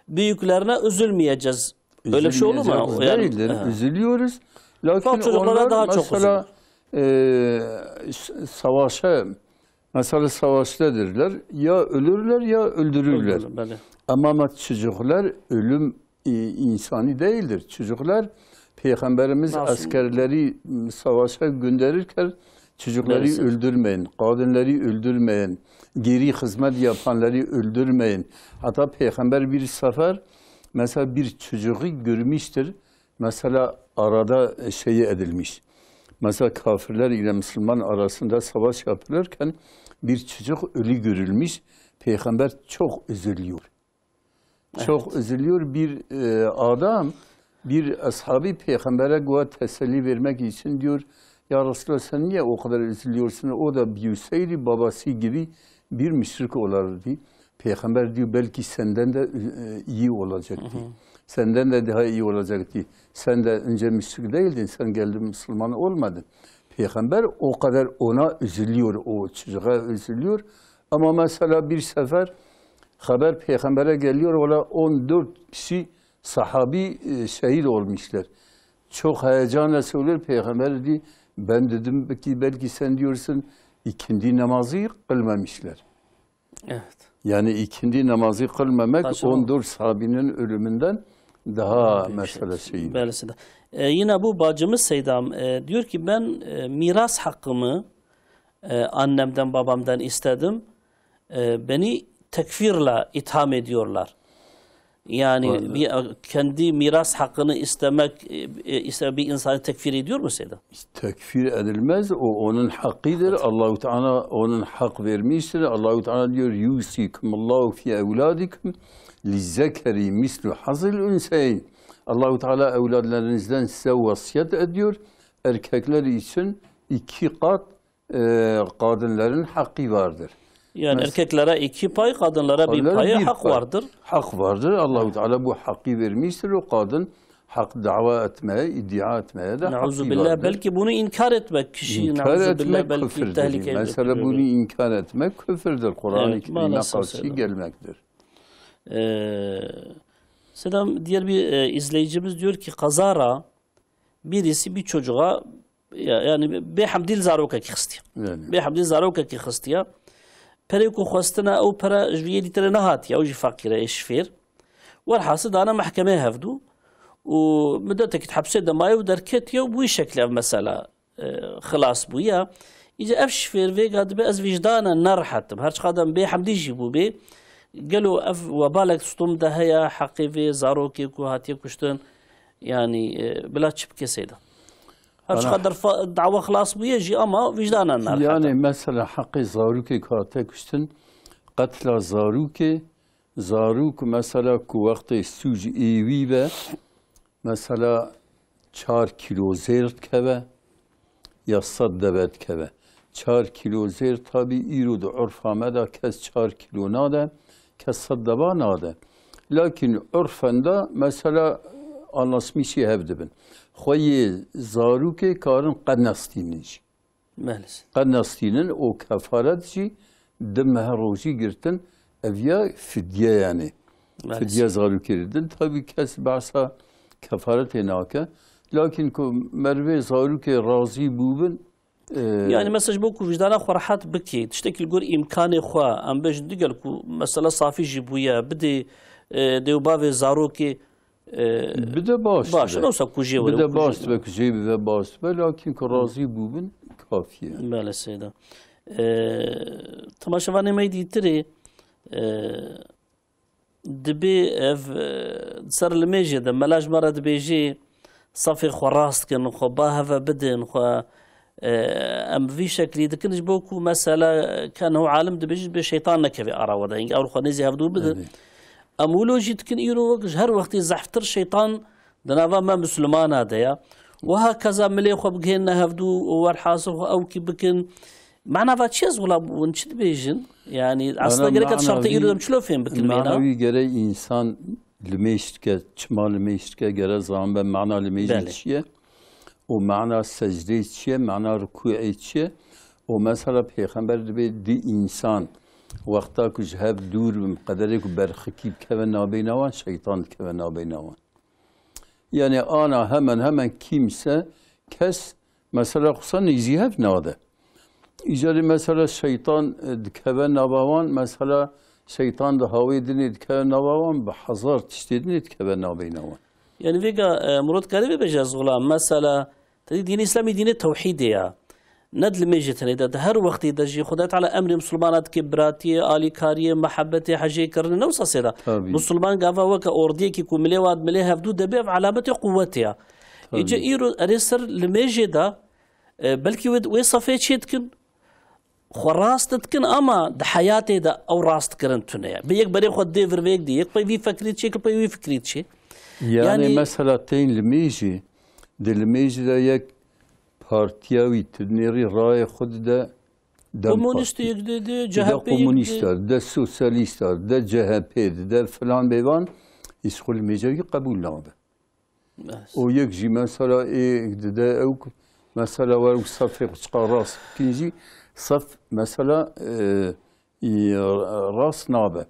Büyüklerine üzülmeyeceğiz. Öyle bir şey olur mu? Üzülmeyecek Yani, değildir. He. Üzülüyoruz. Lakin Bak çocuklara onlar daha çok mesela, üzülüyor. E, s-, savaşa Mesela savaştadırlar, ya ölürler ya öldürürler. Öldürürler, belli. Ama çocuklar ölüm, e, insani değildir. Çocuklar, Peygamberimiz Masum. Askerleri, m, savaşa gönderirken çocukları Maalesef. Öldürmeyin, kadınları öldürmeyin, geri hizmet yapanları öldürmeyin. Hatta Peygamber bir sefer mesela bir çocuğu görmüştür. Mesela arada, e, şeyi edilmiş. Mesela kafirler ile Müslüman arasında savaş yapılırken bir çocuk ölü görülmüş. Peygamber çok üzülüyor. Çok Evet. Üzülüyor. Bir, e, adam, bir ashabi Peygamber'e güya teselli vermek için diyor, "Ya Resulallah, sen niye o kadar üzülüyorsun? O da büyüseydi babası gibi bir müşrik olurdu." Peygamber diyor, "Belki senden de, e, iyi olacaktı. Hı hı. Senden de daha iyi olacaktı. Sen de önce müşrik değildin, sen geldin Müslüman olmadın." Peygamber o kadar ona üzülüyor, o çocuğa üzülüyor. Ama mesela bir sefer haber Peygamber'e geliyor, ola on dört kişi sahabi, e, şehit olmuşlar. Çok heyecanla söylüyor, Peygamber diyor, "Ben dedim ki belki sen diyorsun ikindi namazı kılmamışlar." Evet. Yani ikindi namazı kılmamak Kaçın on dört sahabinin ölümünden daha Büyük mesele şey. Şeyi. Belli Seyda. E, yine bu bacımız Seydam, e, diyor ki, "Ben, e, miras hakkımı, e, annemden, babamdan istedim. E, beni tekfirle itham ediyorlar. Yani bir, kendi miras hakkını istemek, e, e, ise bir insanı tekfir ediyor mu Seyda? Tekfir edilmez, o onun hakkıdır. Allahu Teala onun hak vermiştir. Allahu Teala diyor, "Yusikumullahu fi evladikum lizzekeri mislu hazil unseyn." Allahu Teala evladlarınızdan size vasiyet ediyor. Erkekler için iki kat e, kadınların hakkı vardır. Yani Mes- erkeklere iki pay, kadınlara bir Kadınlara payı bir hak pay. vardır. Hak vardır. Allahu Teala bu hakkı vermiştir. O kadın hak dava etmeye, iddia etmeye de hakkı Nauzubillah, vardır. Belki bunu inkar etmek kişi, İnkar nauzubillah, etmek belki küfürdür. Tehlikeye Mesela götürüyor. Bunu inkar etmek küfürdür. Kur'an-ı Evet, Kerim'e maalesef karşı öyle. gelmektir. Ee, Selam, diğer bir e, izleyicimiz diyor ki kazara birisi bir çocuğa ya, yani bê hemdî li zarokekî xistiye. Yani. Bê hemdî zarokekî xistiye. Perê ku xwestine ew pere ji vî yê dîtirê nehatiye, ew jî feqîr e, ê şifêr. Werhasil dane mehkemeyê hevdû û midetekî di hepsê de maye û derketiye û bi wî şeklê ev mesela, e, xilas bûye. Îca ev şifêr vêga dibe ez vîcdane nerihet im. Her çiqas em bê hemdî jî bûbê, gelo ev webalek di stûm de heye, heqê vê zarokê ku hatiye kuştin, yani, e, bila çi bike Seyda? Her çiqas derfa dawa xilas bûye jî ama vîcdana nerihet e. Yani mesela heqê zarokê ku hate kuştin, qetla zarokê, zarok mesela ku wextê sûc ê wî be, mesela çar kîlo zêr dikeve ya sed deve dikeve. Çar kîlo zêr tabî îro di urfa me de kes çar kîlo nade, kes sed deva nade. Lakin urfen de mesela anlaşmîşî hev dibin. Xweyê zarokê karin qed nestînin jî. Maalesef. Qed nestînin û kefaret jî di meh rojî girtin, ev ya fidye yani. Maalesef. Fidye zarokê didin. Tabî kes behsa kefaretê nake. Lakin ku merivê zarokê razî bûbin, e, Yani mesela ji bo ku vijdana xwe rehet bikê, tiştekî li gor îmkanê xwe, em bêjin digel ku mesela safî jî bûye, bidê, e, dê û bavê zarokê, e, Bide baş baş, dibe. Newsa ku jê were, Bide ku baş jê dibe, ku jê bibe baş dibe, lakin ku razî bûbin kafiye. Bele Seyda. E, temaşevanê me dîtirê, e, dibê ev, e, ser limêjê de, mela ji me re dibêjê, safê xwe rast kin, xwe ba heve bidin, xwe, e, em vî şeklî dikin, ji bo ku mesela, e, ke neho alim dibêjin, bê şeytan nekeve ara we de. Hingî ew xwe nêzî hevdû bidin. Evet. Em wilo jî dikin îro wek ji her wextî zehftir şeytan di nava me Mislimana de ya. Wiha keza milê xwe bigihênine hevdû û werhasil xwe ewkî bikin. Mana va çi ye, ez wila hûn çi dibêjin? Yani, aslında gerek şartê îro dem çilo fêm bikin mêna. Mana wî gere însan limêj dike, çima limêj dike, gere zanbe mana limêjê çi ye? Û mana secdeyê çi ye? Mana rikûê çi ye? Û mesela Pêxember dibê di însan wexta ku ji hev dûr bin, qederê ku berxikî bikeve nabeyna wan, şeytan dikeve nabeyna wan. Yani ana hemen hemen kimse, kes mesela xwesa nêzî hev nade. Îcarê mesela şeytan, e, dikeve nava wan, mesela şeytan di hawê dinê dikeve nava wan, bi hezar tiştê dinê dikeve nabeyna wan. Yani vêga, e, Murad karî bibêje ez wila, mesela, te dî dînê Îslamî dînê tewhîdê ya. Ne di limêjê tenê de, di her wextê de jî Xwedayê Teala emrê misilmana dike biratiyê, alîkariyê, mehebetê, hejê kirinê, ne wisa sê de. Tabii. Misilman gava weke ordiyekî ku milê wa milê hevdû debe, ev alametê quwetê ya. Tabii. Îca îro erê ser limêjê de, e, belkî wê, wê safê çê dikin, xwe rast dikin ama di heyatê de ew rastkirin tune ye. Bi yek berê xwe dê vir vê yek dî, yek pey vî fekrî çê, yek pey wî fikrî çê. Yani, yani mesela tên limêjê, di limêjê de yek partiya wî tu dinêrî rayê xwe dide DEM Komûnîst Partî. Yek dide, dide C H P yek dide. Komûnîsta, dide sosyalîsta, dide C H P, dide filan bêvan, îşxul limêja wî qebûl nabe. Evet. O yek jî mesela ê dide ew ku mesela wer û safê xwe çiqa rast bikin jî saf mesela, e, rast nabe.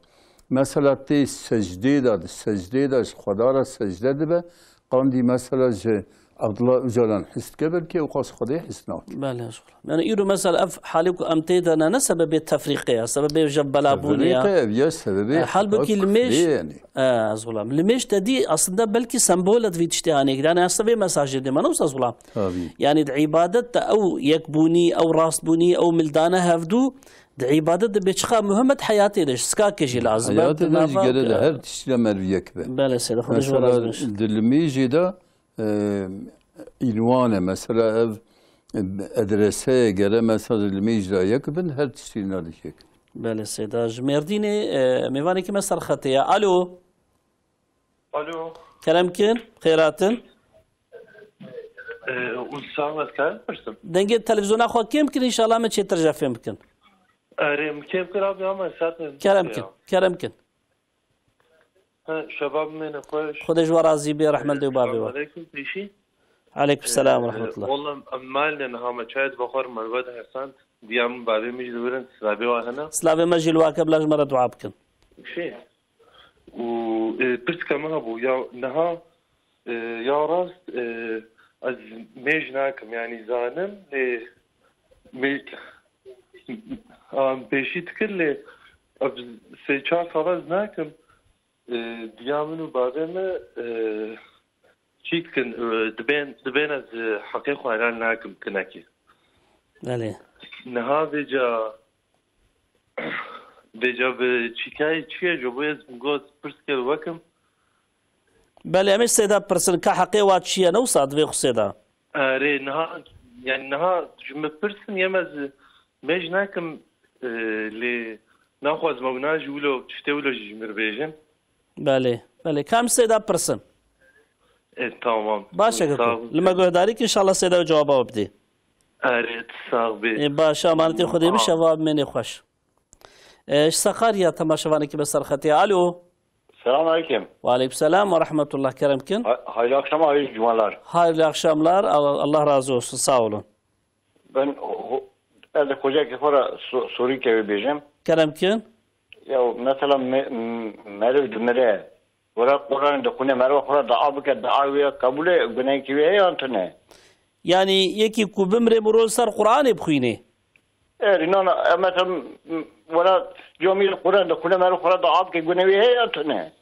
Mesela tê secdê de, di secdê de ji Xwedara secde dibe, qandî mesela ji Abdullah Ocalan his dike, belkî ew qas Xwedê his nake. Belê, ez xulam. Yani, îro mesela ev halê ku em tê de ne, ne sebebê tefrîqe ya, sebebê jevbelabûnê ya. Tefrîqe ev ya, sebebê E, halbukî li mêj, kufrê yani. E, ez xulam. Li mêj te dî aslında belkî sembol e di vî tiştê hanê. Yani, aslında vê mesajê dê me, ne wisa, ez xulam. Tabii. Yani, di îbadet de ew yekbûnî, ew rastbûnî, ew mildane hevdû, di îbadet de bê çiqa muhim e, di heyatê de ji sikakê jî lazim e. Heyatê de jî gere de her tiştî de merv yek be. Belê, seyda, Xwedê ji we razî be. Mesela, di li mêjê de e, înwan e. Mesela ev, e, edrese ye, gere mesela li mêj de yek bin, her tiştî nalî yek. Belê, seyda. Ji Mêrdînê, e, mêvanekî me ser xetê ye. Alo. Alo. Kerem kin, xêratin. Ee, Ulusal Asker Person. Dengê televîzyona xwe kêm kin, înşallah me çêtir jî fêm bikin. Erê, min kêm kir abi ama zaten Kerem ya. kin, kerem kin. Ha, şeva bimêne xweş. Xwedê ji we razî be, rehmet dê û bavê we. Selamun aleyküm, pêşî. Aleyküm selam ve Ee, rahmetullah. Walla em mal ne niha me çayê dibe xwe merve de hesan. Diya min bavê min jî li wir in, silavê wa hene. Silavê me jî li wa ke bila ji me re dua bikin. Pêşî. Û, e, pirsika min hebû, ya niha, e, ya rast, e, ez mêj nakim, yanî zanim, lê mê-, an pêşî dikir, lê ev sê çar sal ez nakim. E, diya min û bavê min, e, çî dikin, e, dibên, dibên ez, e, heqê xwe helal nakim kinekî. Belê. Niha vêca, vêca bi çîkayê çi ye, ji bo ez min got pirs kir wekim. Belê, em ê sêda pirsin, ka heqê wa çi ye, ne wisa divê xwe sêda? Erê, niha, yani niha ji min pirsin, yem ez mêj nakim, e, lê naxwazim ew na ji wilo, tiştê wilo jî ji min re bêjin. Belê, belê. Ka em sêda pirsin. E, tamam. Baş e, Sağ ol. Li me guhdarî kî, înşallah sêda û cewaba we bidî. Erê, tu sax bî. E, baş, emanetê Xwedê bî, şeva bimênê xweş. E, ji Sakarya temaşevanekî me ser xetê. Alo. Selam aleyküm. Ve aleyküm selam ve rahmetullah. Kerem kin. Ha-, hayırlı akşamlar, hayırlı cumalar. Hayırlı akşamlar. Allah, Allah razı olsun. Sağ olun. Ben ho-, ez de kocakê xwe re so-, sorî kevê bêjim. Kerem kin. Ya mesela me-, m-, meriv dimire. Were Quran dixwîne, meriv xwe re dua bike, dua wê qebûl e, gunekî wê heye yan tune? Yani yekî ku bimire mirov ser Quranê bixwîne. Erê, na, na, em mesela, m-, were camî de Quran dixwîne, meriv xwe re dua bike, gunekî wê heye yan tune?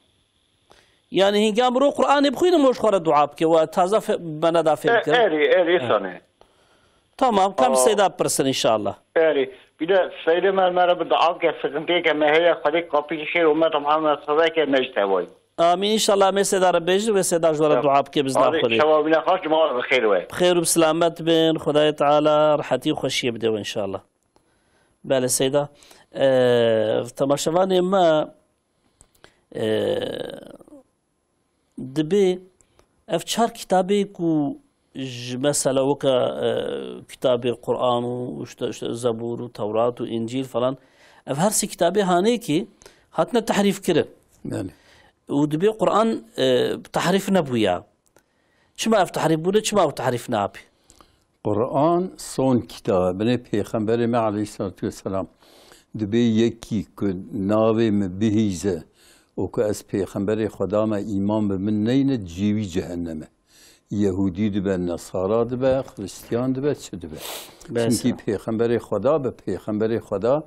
Yani hingam mirov Quranê bixwîne, mirov ji xwe re dua bike, we taze fe-, me neda fêm E, kirin. Erê, erê, E. sane. Tamam, kam Aa. seyda pirsin inşallah. Erê, bir de seyde me, me re bi dua bike, sıkıntı ke me heye, Xwedê kapî xêr, ummeta Muhammed sade ke me ji tevayî. Amîn. Înşallah me sêda re bêjin, wê sêda ji we re dua bike, bizna Xwedê. Şeva bîne xweş, cuma bi xêr we. Bi xêr û bi selamet bin, Xwedayê Teala rehetî û xweşiyê bide we înşallah. Belê seyda. Eee, temaşevanê me, eee, dibê ev çar kitabê ku ji mesela weke, eee, kitabê Quran û işte, işte Zebûr û Tewrat û Încîl falan, ev her sê kitabê hanê kî hatine tehrîf kirin. Belê. Û dibê Quran, e, tehrîf nebûya. Çima ev tehrîf bûne, çima ew tehrîf nabe? Quran son kitab e. Binê Pêxemberê me aleyhissalatu vesselam dibê yekî ku navê min bihîze û ku ez Pêxemberê Xweda me îman bi min neyne, cêwî cehennem e. Yehûdî dibe, Nesara dibe, Xristiyan dibe, çi dibe? Bes Çimkî e. Pêxemberê Xweda bi Pêxemberê Xweda,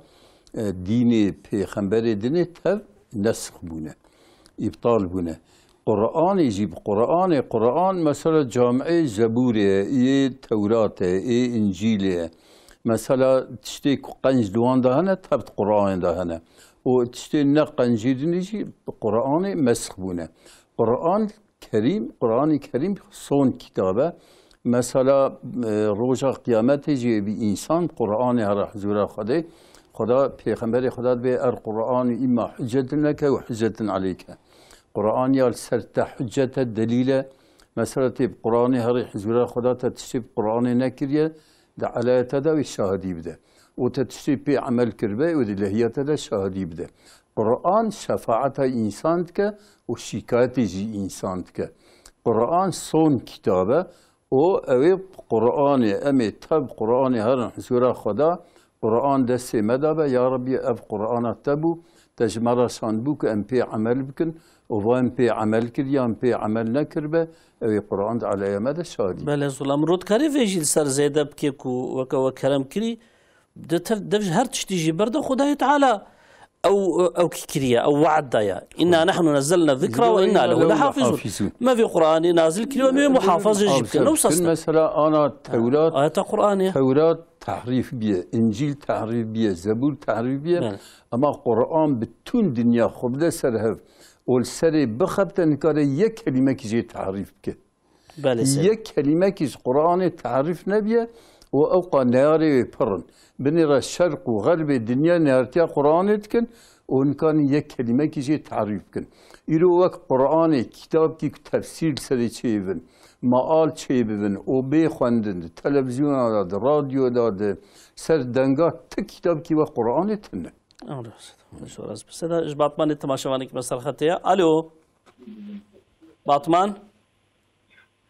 e, dînê Pêxemberê dinê tev nesx bûne, îptal bûne. Quranê jî bi Quranê, Quran mesela camê Zebûrê ye, ê Tewrat e, ê Încîlê ye. Mesela tiştê ku qenc di wan de hene, tev di Quranê de hene. Û tiştê ne qencî dinê jî bi Quranê mesx bûne. Quran Kerîm, Quranê Kerîm son kitab e. Mesela, e, roja qiyametê jî ê bî însan Quranê here hizûra Xwedê. Xweda, Pêxemberê Xweda dibê, "Er Quranî îma hüccetin leke û hüccetin aleyke." Quran ya li ser te hüccet e, delîl e. Mesela tê bi Quranê herî hizûra Xweda te tiştê bi Quranê nekiriye, di elaya te de wê şahidî bide. Û te tiştê pê emel kiribe, û di lehiya te de şahidî bide. Quran şefaeta însan dike û şîkayetê jî însan dike. Quran son kitab e û ew ê bi Quranê, em ê tev Quranê herin hizûra Xweda, Quran destê me de be, ya Rebî ev Qurana te bû, Te ji me re şandibû ku em pê emel bikin, û va em pê emel kiriye, em pê emel nekiribe, ew ê Quran di alaya me de şadî. Belê, Zulam, rûdkarê vê jî li ser zêde bike ku weke we kerem kirî, di tev-, dev ji her tiştî jî berde Xwedayê Teala ew, ew kî kiriye, ew we'd daye. "Înna nehnu nezzelne zikra ve înna lehu lehafizûn." Me vê Quranê nazil kiriye, em ê muhafazê jî bikin. Ew sas e. Mesela ana Tewrat, Ayeta Quranê. Tewrat tehrîf biye, Încîl tehrîf biye, Zebûr tehrîf biye. Belê. Ema Quran bütün dinya xwe bide ser hev û li serê bixebite, nikare yek kelîmekî jê tehrîf bike. Belê, seyda. Yek kelîmekî ji Quranê tehrîf nebiye û ewqa neyarê wê pir in. Binê re şerq û xerbê dinya neyartiya Quranê dikin û nikarin yek kelîmekî jê tehrîf bikin. Îro wek Quranê, kitabkî ku tefsîr li serê çêbibin, meal çêbibin û bê xwendin, di televîzyona de, di radyoda, di ser denga, ti kitabkî wek Quranê tune. Ew rast. Ji Batmanê temaşevanekî me ser xetê ye. Alo. Batman.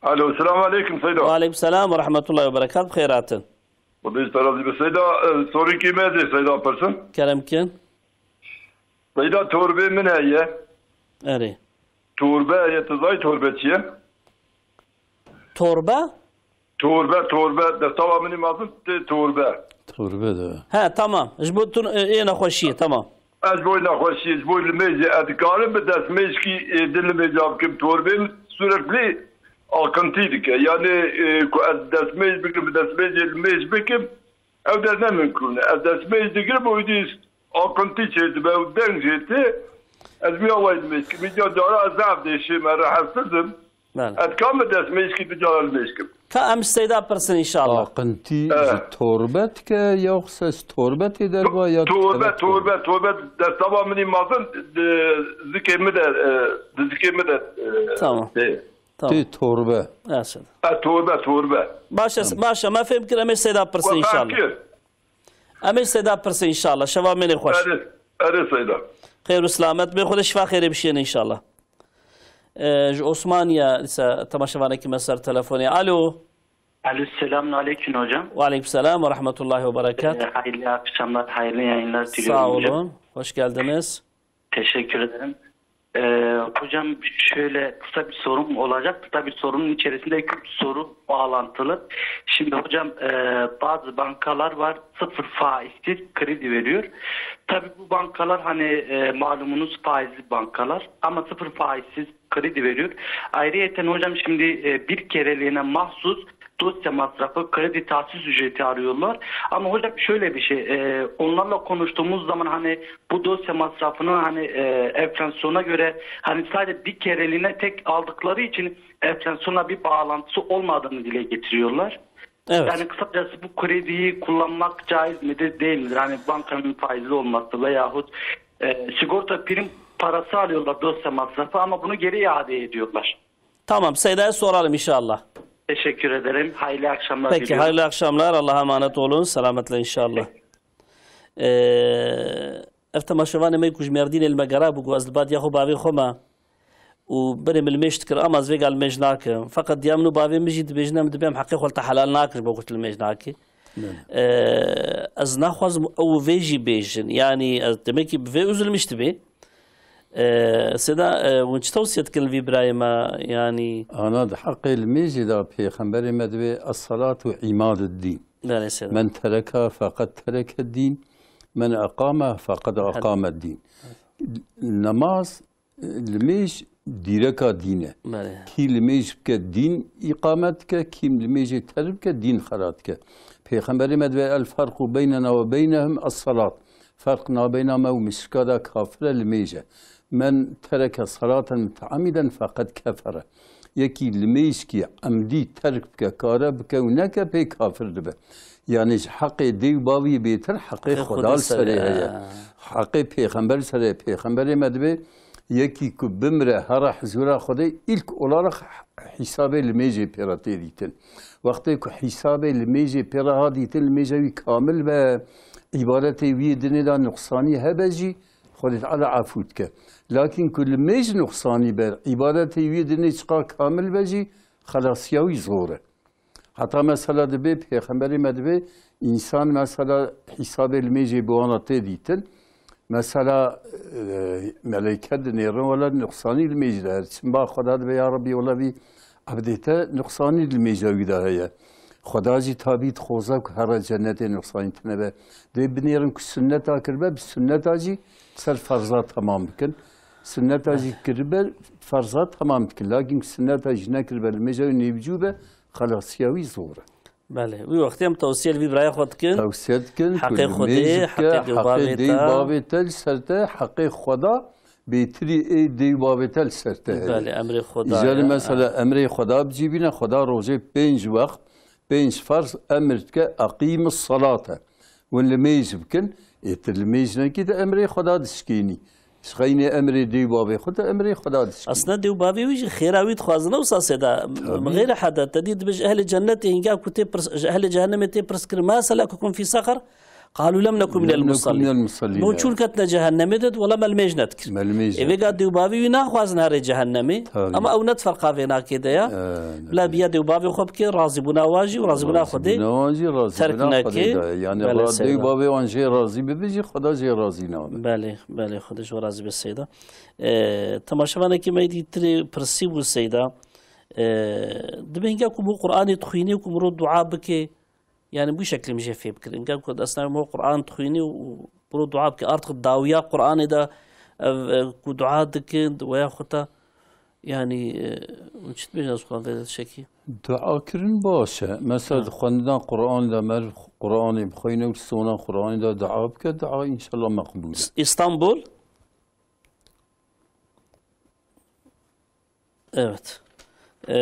Alo, selamu aleyküm Seyda. Ve aleyküm selam ve rahmetullahi ve berekat. Bi xêr hatin. Xwedê ji te razî be. Seyda, e, sorîkî me dê Seyda pirsin. Kerem kin. Seyda, torbê min heye. Erê. Torbe heye, tu zay torbe çi ye? Torbe? Torbe, torbe. Destava min ê mezin tê torbe. Torbe de. He, tamam. Ji bo tu, e, ê nexweşiyê, tamam. Ez ji bo nexweşiyê, ji bo limêjê, ez dikarim bi destmêjkî êdî limêja bikim. Torbê min sürekli akıntı dike. Yani, e, ku ez destmêj bikim, bi destmêjê limêj bikim, ew der ne mümkün. Ez destmêj digirim, o dî akıntı çêdibe, ew deng jê tê. Ez vî awayî limêj kim. Îca cara ez zaf dêşî me, rahatsızım. Belê. Ez kam bi destmêjkî tu cara li mêj kim. Ka em ji Seyda pirsin inşallah. Aqintî Evet. ji torbe dike, yoksa ji torbe tê derva ya Torbe, tevek torbe, torbe, destava min î mezin, di zikê min de, e, di zikê min de, e, Tamam. tê. Tamam. Tê torbe. Yaşa. E, torbe, torbe. Başa, Tamam. başa, me fêm kir, em ê Seyda pirsin Ve inşallah. fem kir. Em ê Seyda pirsin inşallah. Şeva mênê xweş. Erê, erê Seyda. Xêr û selamet. Bê Xwedê şifa xêrê bişiyên inşallah. Ee, ji Osmaniye ise temaşevanekî me ser telefonê. Alo. Alo, selamun aleyküm hocam. Ve aleyküm selam ve rahmetullahi ve berekat. Ee, hayırlı akşamlar, hayırlı yayınlar diliyorum Sağ hocam. olun. Hoş geldiniz. Teşekkür ederim. Ee, hocam şöyle kısa bir sorum olacak. Kısa bir sorunun içerisinde iki üç soru bağlantılı. Şimdi hocam, e, bazı bankalar var, sıfır faizsiz kredi veriyor. Tabii bu bankalar hani, e, malumunuz faizli bankalar ama sıfır faizsiz kredi veriyor. Ayrıyeten hocam şimdi, e, bir kereliğine mahsus dosya masrafı, kredi tahsis ücreti arıyorlar. Ama hocam şöyle bir şey, e, onlarla konuştuğumuz zaman hani bu dosya masrafını hani, e, enflasyona göre hani sadece bir kereliğine tek aldıkları için enflasyonla bir bağlantısı olmadığını dile getiriyorlar. Evet. Yani kısacası bu krediyi kullanmak caiz midir, değil midir? Hani bankanın faizli olması veyahut, e, sigorta prim parası alıyorlar dosya masrafı ama bunu geri iade ediyorlar. Tamam, Seyda'ya soralım inşallah. Teşekkür ederim. Hayırlı akşamlar Peki, diliyorum. hayırlı akşamlar. Allah'a emanet olun. Selametle inşallah. Ee, ev temaşevanê me ku ji Mêrdînê li me gerabû, ku ez li badiya xwe bavê xwe me û berê min li mêj dikir, ama ez vêga li mêj nakim. Feqet diya min û bavê min jî dibêjin, em dibê em heqê xwe li te helal nakin, ji bo ku tu li mêj nakî. Belê. Ee, ez naxwazim ew vê jî bêjin. Yanî, ez, demek ki bi vê üzülmüş dibê. Ee, Seda, e, hûn çi tewsiye dikin li vî birayê me? Yanî Ana di heqê li mêjê de Pêxemberê me dibê, "Es-salatu imad ed-din." Belê, Seda. "Men tereka feqed tereke din, men eqama feqed Hadi. aqame din." Namaz, e, li mêj dîreka dîn e. Belê. Kî li mêj bike dîn îqamet dike, kî li mêjê terk bike dîn xera dike. Pêxemberê me dibê, "El ferqu beynena ve beynehum es-salat." Ferq nabeyna me û mişrika de kafir e li mêj e. "Men tereke salaten muteamiden feqed kefere." Yekî li mêjkî emdî terk bike, kare bike û neke, pê kafir dibe. Yanî ji heqê dê û bavî bêtir heqê Heqê Xweda Xwedê li serê serê, heye. ha. Heqê pêxember serê, pêxemberê me dibê, yekî ku bimire here hizûra Xwedê, ilk olarak hîsabê li mêjê pê re tê dîtin. Wextê ku hîsabê li mêjê pê re ha dîtin, li mêja wî kamil be, îbadetê wî yê dinê de nuqsanî hebe jî, Xwedê Teala efû dike. Lakin ku li mêj nuqsanî be, îbadetê wî yê dinê çiqa kamil be jî, xelasiya wî zor e. Heta mesela dibê, Pêxemberê me dibê, însan mesela hîsabê li mêjê bi wan re tê dîtin. Mesela, e, meleyke dinêrin wele nuqsanî li mêj de her. Çimba Xweda dibe ya Rebî wele vî ebdê te nuqsanî li mêja wî de heye. Xweda jî tabî dixwaze ku here cennetê nuqsanî tine be. Dê binêrin ku sunneta kiribe, bi sunneta jî ser ferza temam bikin. Sunneta jî kiribe, ferza temam dikin. Lakin sunneta jî nekiribe, li mêja wî nêvcû be, xelasiya wî zor e. Belê. Wî wextê em tewsiye li vî biraya xwe dikin. Tewsiye dikin ku Heqê li Xwedê, mêj bike, heqê dê û heqê bavê dê û te. Bavê te li ser te, heqê Xweda bêtirî ê dê û bavê te li ser te heye. Belê, emrê Xweda Îcar ye, mesela ha. Emrê Xweda bicîbîne, Xweda rojê pênc wext, pênc ferz emir dike, "Eqîmis salate." Hûn li mêj bikin, ê tu li mêj nekî, tu emrê Xweda dişkînî. Ji xeynê emrê dê û bavê xwe, tu emrê Xweda dişkînî. Aslında dê û bavê wî jî xêra wî dixwazin, wisa sêda. Tabii. Min xêra heda, te dî dibêje ehlê cennetê hînga ku tê pirs-, ji ehlê cehennemê tê pirs kirin, "Ma selekakum fî seqer?" "Qalu lem neku minel musallîn." Lem neku minel musallîn, No evet. Çûn ketine cehennemê de, wela me li mêj nedikir. Me li mêj Ê vêga nedikir. Dê û bavê wî naxwazin herê cehennemê. Tabii. Ama ew ne di ferqa vê nakê de ya. Ee, Bila biya dê û bavê xwe bike, razîbûna wa jî û razîbûna Xwedê Razîbûna wan jî terk razîbûna neke. Xwedê de. Yani Belê ra-, dê û seyda. Bavê wan jê razî bibe jî Xweda jê razî nabe. Belê, belê, Xwedê ji we razî be seyda. Ee, temaşevanekî me dîtirê pirsî bû seyda. Ee, dibê hinga ku bo Qur'anê dixwînê ku miro dua bike, yani bu şeklê min jê fêm kir. Hinga ku destnavê miro Qur'an dixwînê û miro dua bike. Artık dawiya Qur'anê de ev, e, ku dua dikin, weya xwe ta Yani, e, çi dibêjin ez xwe vê tiştekî? Dua kirin baş e. Mesela Ha. di xwendina Qur'anê de mer Qur'anê bixwîne û sona Qur'anê de dua bike, dua înşallah meqbûl e. İs-, İstanbul. Evet. E,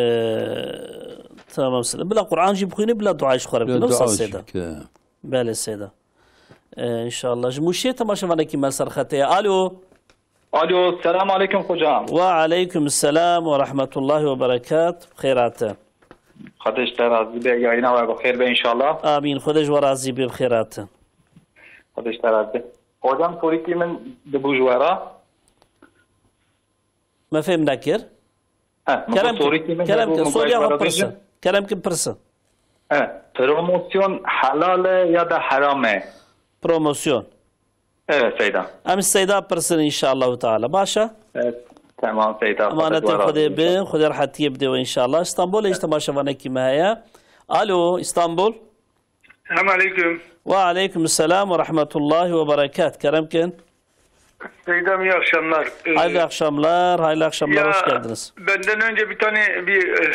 tamam, seyda. Bila Qur'an jî bixwîne, bila dua ji xwe re Bila bikîne, wisa dua jî seyda. bike. Belê seyda. E, înşallah. Ji Mûşê temaşevanekî me ser xetê ye. Alo. Alo, selam aleyküm hocam. Ve aleyküm selam ve rahmetullahi ve berekat. Xêr hate. Xwedê ji te razî be, yayîna we bi xêr be înşallah. Amîn. Xwedê ji we razî be, bi xêr hate. Xwedê ji te razî be. Hocam, sorîkî min dibû ji we re. Me fêm nekir. He, min Kerem got sorîkî kin, min kerem hebû, kin, min got soruya ji we xwe re pirsin. bêjim. Kerem kin, pirsin. He, promosyon helal e ya da heram e? Promosyon. Evet, Seyda. Em ji Seyda pirsin înşallahu teala. Baş e? Evet, tamam, Seyda. Emanetê Xwedê bin, Xwedê rehetiyê bide we înşallah. Îstanbulê jî temaşevanekî me heye. Alo, Îstanbul. Selam aleyküm. Ve aleyküm selam ve rahmetullahi ve berekat. Kerem kin. Seyda, iyi akşamlar. Ee, Hayırlı akşamlar, hayırlı akşamlar, ya, hoş geldiniz. Benden önce bir tane bir, e,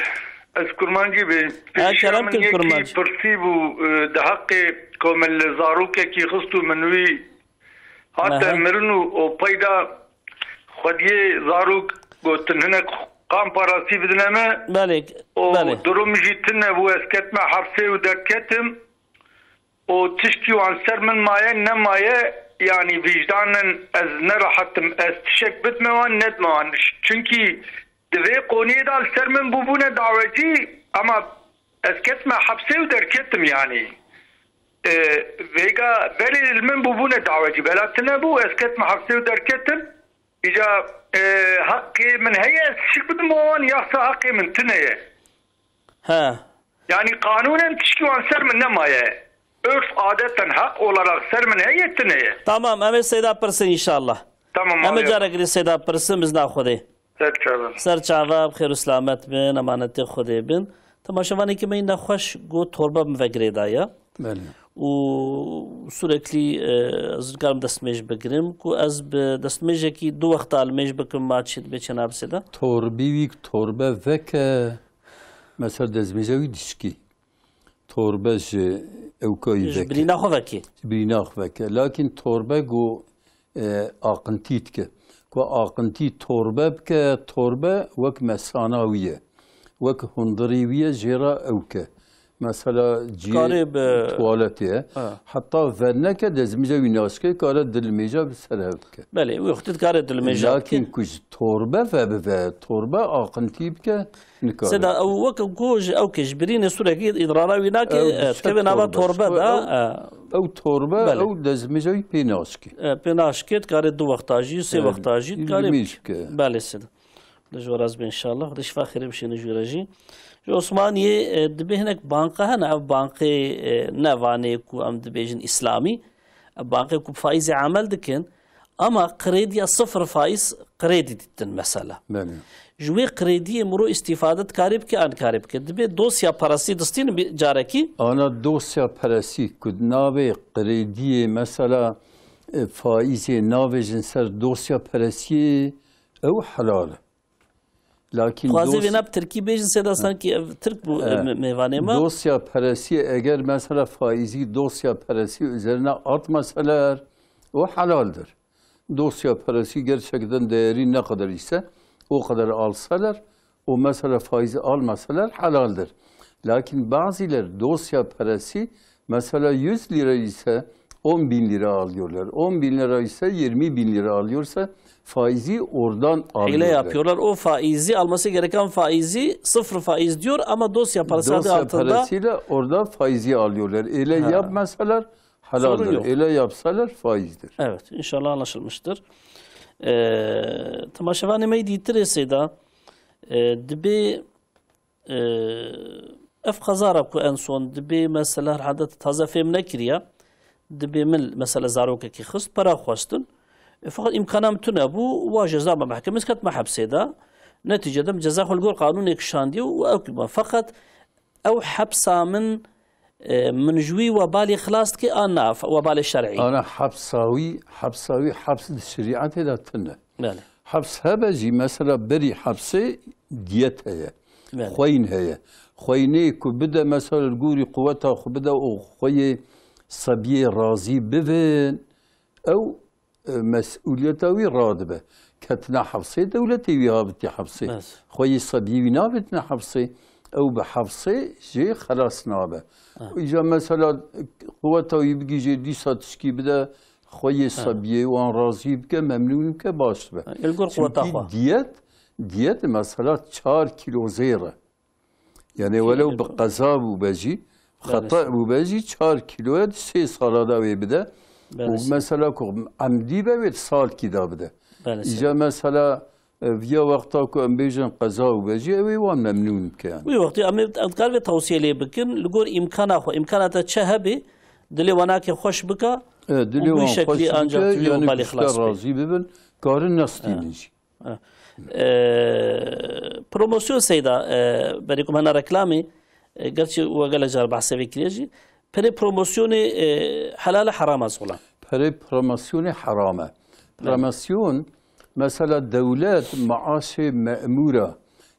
ez kurmancî bî. Ha, Pêşiya kerem min kin yekî kurmanc. Pirsî bû, e, di heqê ku min li zarokekî xist û min wî hate Aha. mirin û, û peyda xwediyê zarok gotin hinek qan parasî bidine me. Belê, û belê. Durum jî tune bû, ez ketme hepsê û derketim. û tişkî wan ser min maye nemaye, yanî vîjdanin ez nerehet im, ez tişek bidme wan, nedme wan. Çunkî di vê qoniyê de li ser min bûbûne dawecî, ema ez ketime hepsê û derketim yanî. E, vêga berê li min bûbûne dawecî, bela tune bû, ez ketime hepsê û derketim. Îca, e, heqê min heye ez tişik bidime wan, yaxsa heqê min tune ye? He. Yanî qanûnen tişkî wan ser min nemaye. Örf adeten heq olarak ser min heye, tune ye. Tamam, em ê Seyda pirsin înşallah. Tamam, Em ê abi. Carekirî Seyda pirsin, bizna Xwedê. Ser çavan. Ser çava, bi xêr û selamet bin, emanetê Xwedê bin. Temaşevanekî me yî nexweş got torbe min ve girêdaye. Belê. Û sürekli, e, ez nikarim destmêj bigirim ku ez bi destmêjekî du wexta li mêj bikim ma çi dibe çêna bi Seyda? Torbî wî torbe veke, mesela destmêja wî dişkî. Torbe ji ewka wî Ji veke. birîna xwe vekê. Ji birîna xwe veke. Lakin torbe ku, e, aqintî dike. Ku aqintî torbe bike, torbe wek mesana wî ye. Wek hundirî wî ye, jê re ewke. Mesela cihê Karê bi tuwaletê ye. Ha. Heta verneke dezmîja wî naşke, kare dilmêja bi ser hev bike. Belê, wî wextî dikare dilmêja Lakin bike. ku ji torbe vebive, torbe aqintî bike, nikare. Seda ew weke ku ji ew ke ji birînê sûrekî îdrara wî nake, Ew e, dişe dikeve nava torbe, torbe çi da, ew, e. ew torbe, Belê. ew dezmêja wî pê naşke. E, pê naşke, dikare du wexta jî, sê E, wexta jî, dikare dilmêj bike. Belê, Seda. Xwedê ji we razî be înşallah. Xwedê şifa xêrê bişêne ji we re jî. Ji Osmaniyê, e, dibê hinek banka hene, ev bankê, e, ne vanê ku em dibêjin îslamî. Ev bankê ku bi faîzê emel dikin. Ama krediya sıfır faiz kredi dîtin mesela. Belê. Ji wê krediyê miro îstîfade dikarî bike an karî bike. Dibê dosya parasî distînin bir carekî. Ana dosya parasî ku navê krediyê mesela, e, faîzê navêjin ser dosya parasiyê, ew helal e. Lakin Dixwaze dos- vêna bi tirkî bêjin, sêda sankî ev tirk bû, e, me-, mêvanê me. Dosya parasiyê eger mesela faîzî dosya parasî üzerine atmaseler, o helaldir. Dosya parasî gerçekten değeri ne kadar ise o kadar alsalar, o mesela faizi almasalar helaldir. Lakin bazılar dosya parası mesela yüz lira ise on bin lira alıyorlar. On bin lira ise yirmi bin lira alıyorsa faizi oradan alıyorlar. Hile yapıyorlar. O faizi, alması gereken faizi sıfır faiz diyor ama dosya parası adı altında. Dosya parasıyla orada faizi alıyorlar. Öyle yapmasalar helaldir. Sorun yok. Öyle yapsalar faizdir. Evet, inşallah anlaşılmıştır. Ee, temaşevanê me yî dîtir ê sêda, e, dibê, e, ev qezara ku en son dibê mesela her hada taze fêm nekiriye, dibê min mesela zarokekî xist, pera xwestin. E, fakat imkana min tune bû, wa ceza me mehkemê ket me hepsê de. Neticede min ceza xwe li gor qanûnê kişandiye û ew kî me. Fakat ew hepsa min, e, min ji wî webalê xilas dike an na, webalê şer'î? Ana hepsa wî, hepsa wî heps di şerîetê de tune. Belê. Heps hebe jî mesela berî hepsê diyet heye. Belê. Xweyîn heye. Xweyînê ku bide mesela li gorî quweta xwe bide û xweyê sebiyê razî bibin, ew e, mesûliyeta wî radibe. Ketine hepsê, dewletê wî havitî hepsê. Bes. Xweyê sebiyê wî navêtine hepsê. Ew bi hepsê jê xelas nabe. Ha. Îca mesela quweta wî bigihîje dîsa tişkî bide xweyê sebiyê, wan razî bike, memnûn bike, baş dibe. Ha, li gor quweta xwe. Diyet, diyet mesela çar kîlo zêr e. Yani welew bi qeza bûbe jî, xeta bûbe jî çar kîloya di sê sala da wê bide. Û mesela ku emdî be wê di salkî da bide. Îca mesela, e, viya wexta ku em bêjin qeza bûbe jî ew ê wan memnûn bike yani. Wî wextî em ê, em dikar vê tewsiye lê bikin, li gor îmkana xwe, îmkana te çi hebe, dilê wan nake xweş bike, e, dilê wan xweş bike, yani pişta razî bibin, karin nestînin jî. Ha. E, promosyon seyda, e, berê ku hena reklamê, e, gerçi we gelek car behsê vê kiriye jî. Perê promosyonê, e, helal e, heram e, Zolan? Perê promosyonê heram e. Belê. Promosyon, mesela dewlet maaşê memûra,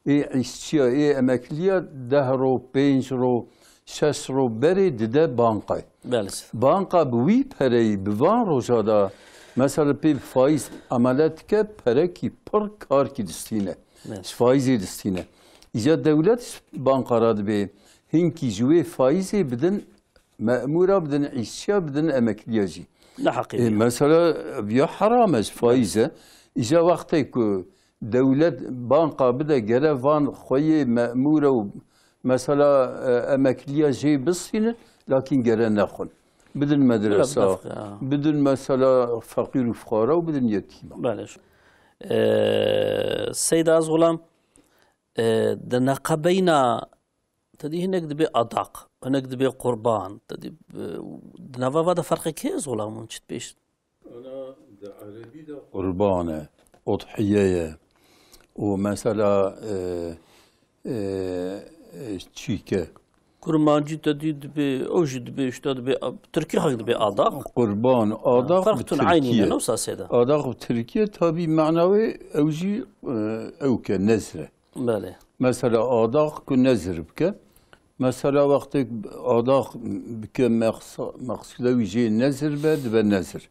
ê îşçiya, ê emekliya deh ro, pênc ro, şeş ro berê dide bankayê. Belê. Banka bi wî pereyî, bi van roja de, mesela pê bi faîz emele dike, perekî pir karkî distîne. Belê. Ji faîzê distîne. Îca dewlet ji banka re dibê, hinkî ji wê faîzê bidin memûra, bidin îşçiya, bidin emekliya jî. Ne heqî. E, mesela, ya heram e, ji faîz e. Îca wextê ku dewlet banka bide, gere van xweyê memûre û mesela, e, emekliya jê bistînin, lakin gere nexwin. Bidin medresa, bidin mesela feqîr û fuqara û bidin yetîma. Belê. E, Seyda Zolan, e, di neqebeyna, te dî hinek dibê adaq, hinek dibê qurban, te dî, e, di nava va de ferqek heye, Zolan, hûn çi dibêjin? Ana di erebî de qurban e, udhiye ye. Û mesela, e, e, e, çîke. Kurmancî te dî dibê, ew jî dibê, işte dibê, tirkî xelk dibê adaq. Qurban, adaq bi tirkî ye. Ferq tune, eynî ne, ne wisa sêda? Adaq bi tirkî ye, tabî mana wê ew jî, e, ew ke nezr e. Belê. Mesela adaq ku nezir bike, mesela wextê adaq bike, meqs-, meqsûda wî jê nezir be, dibe nezir.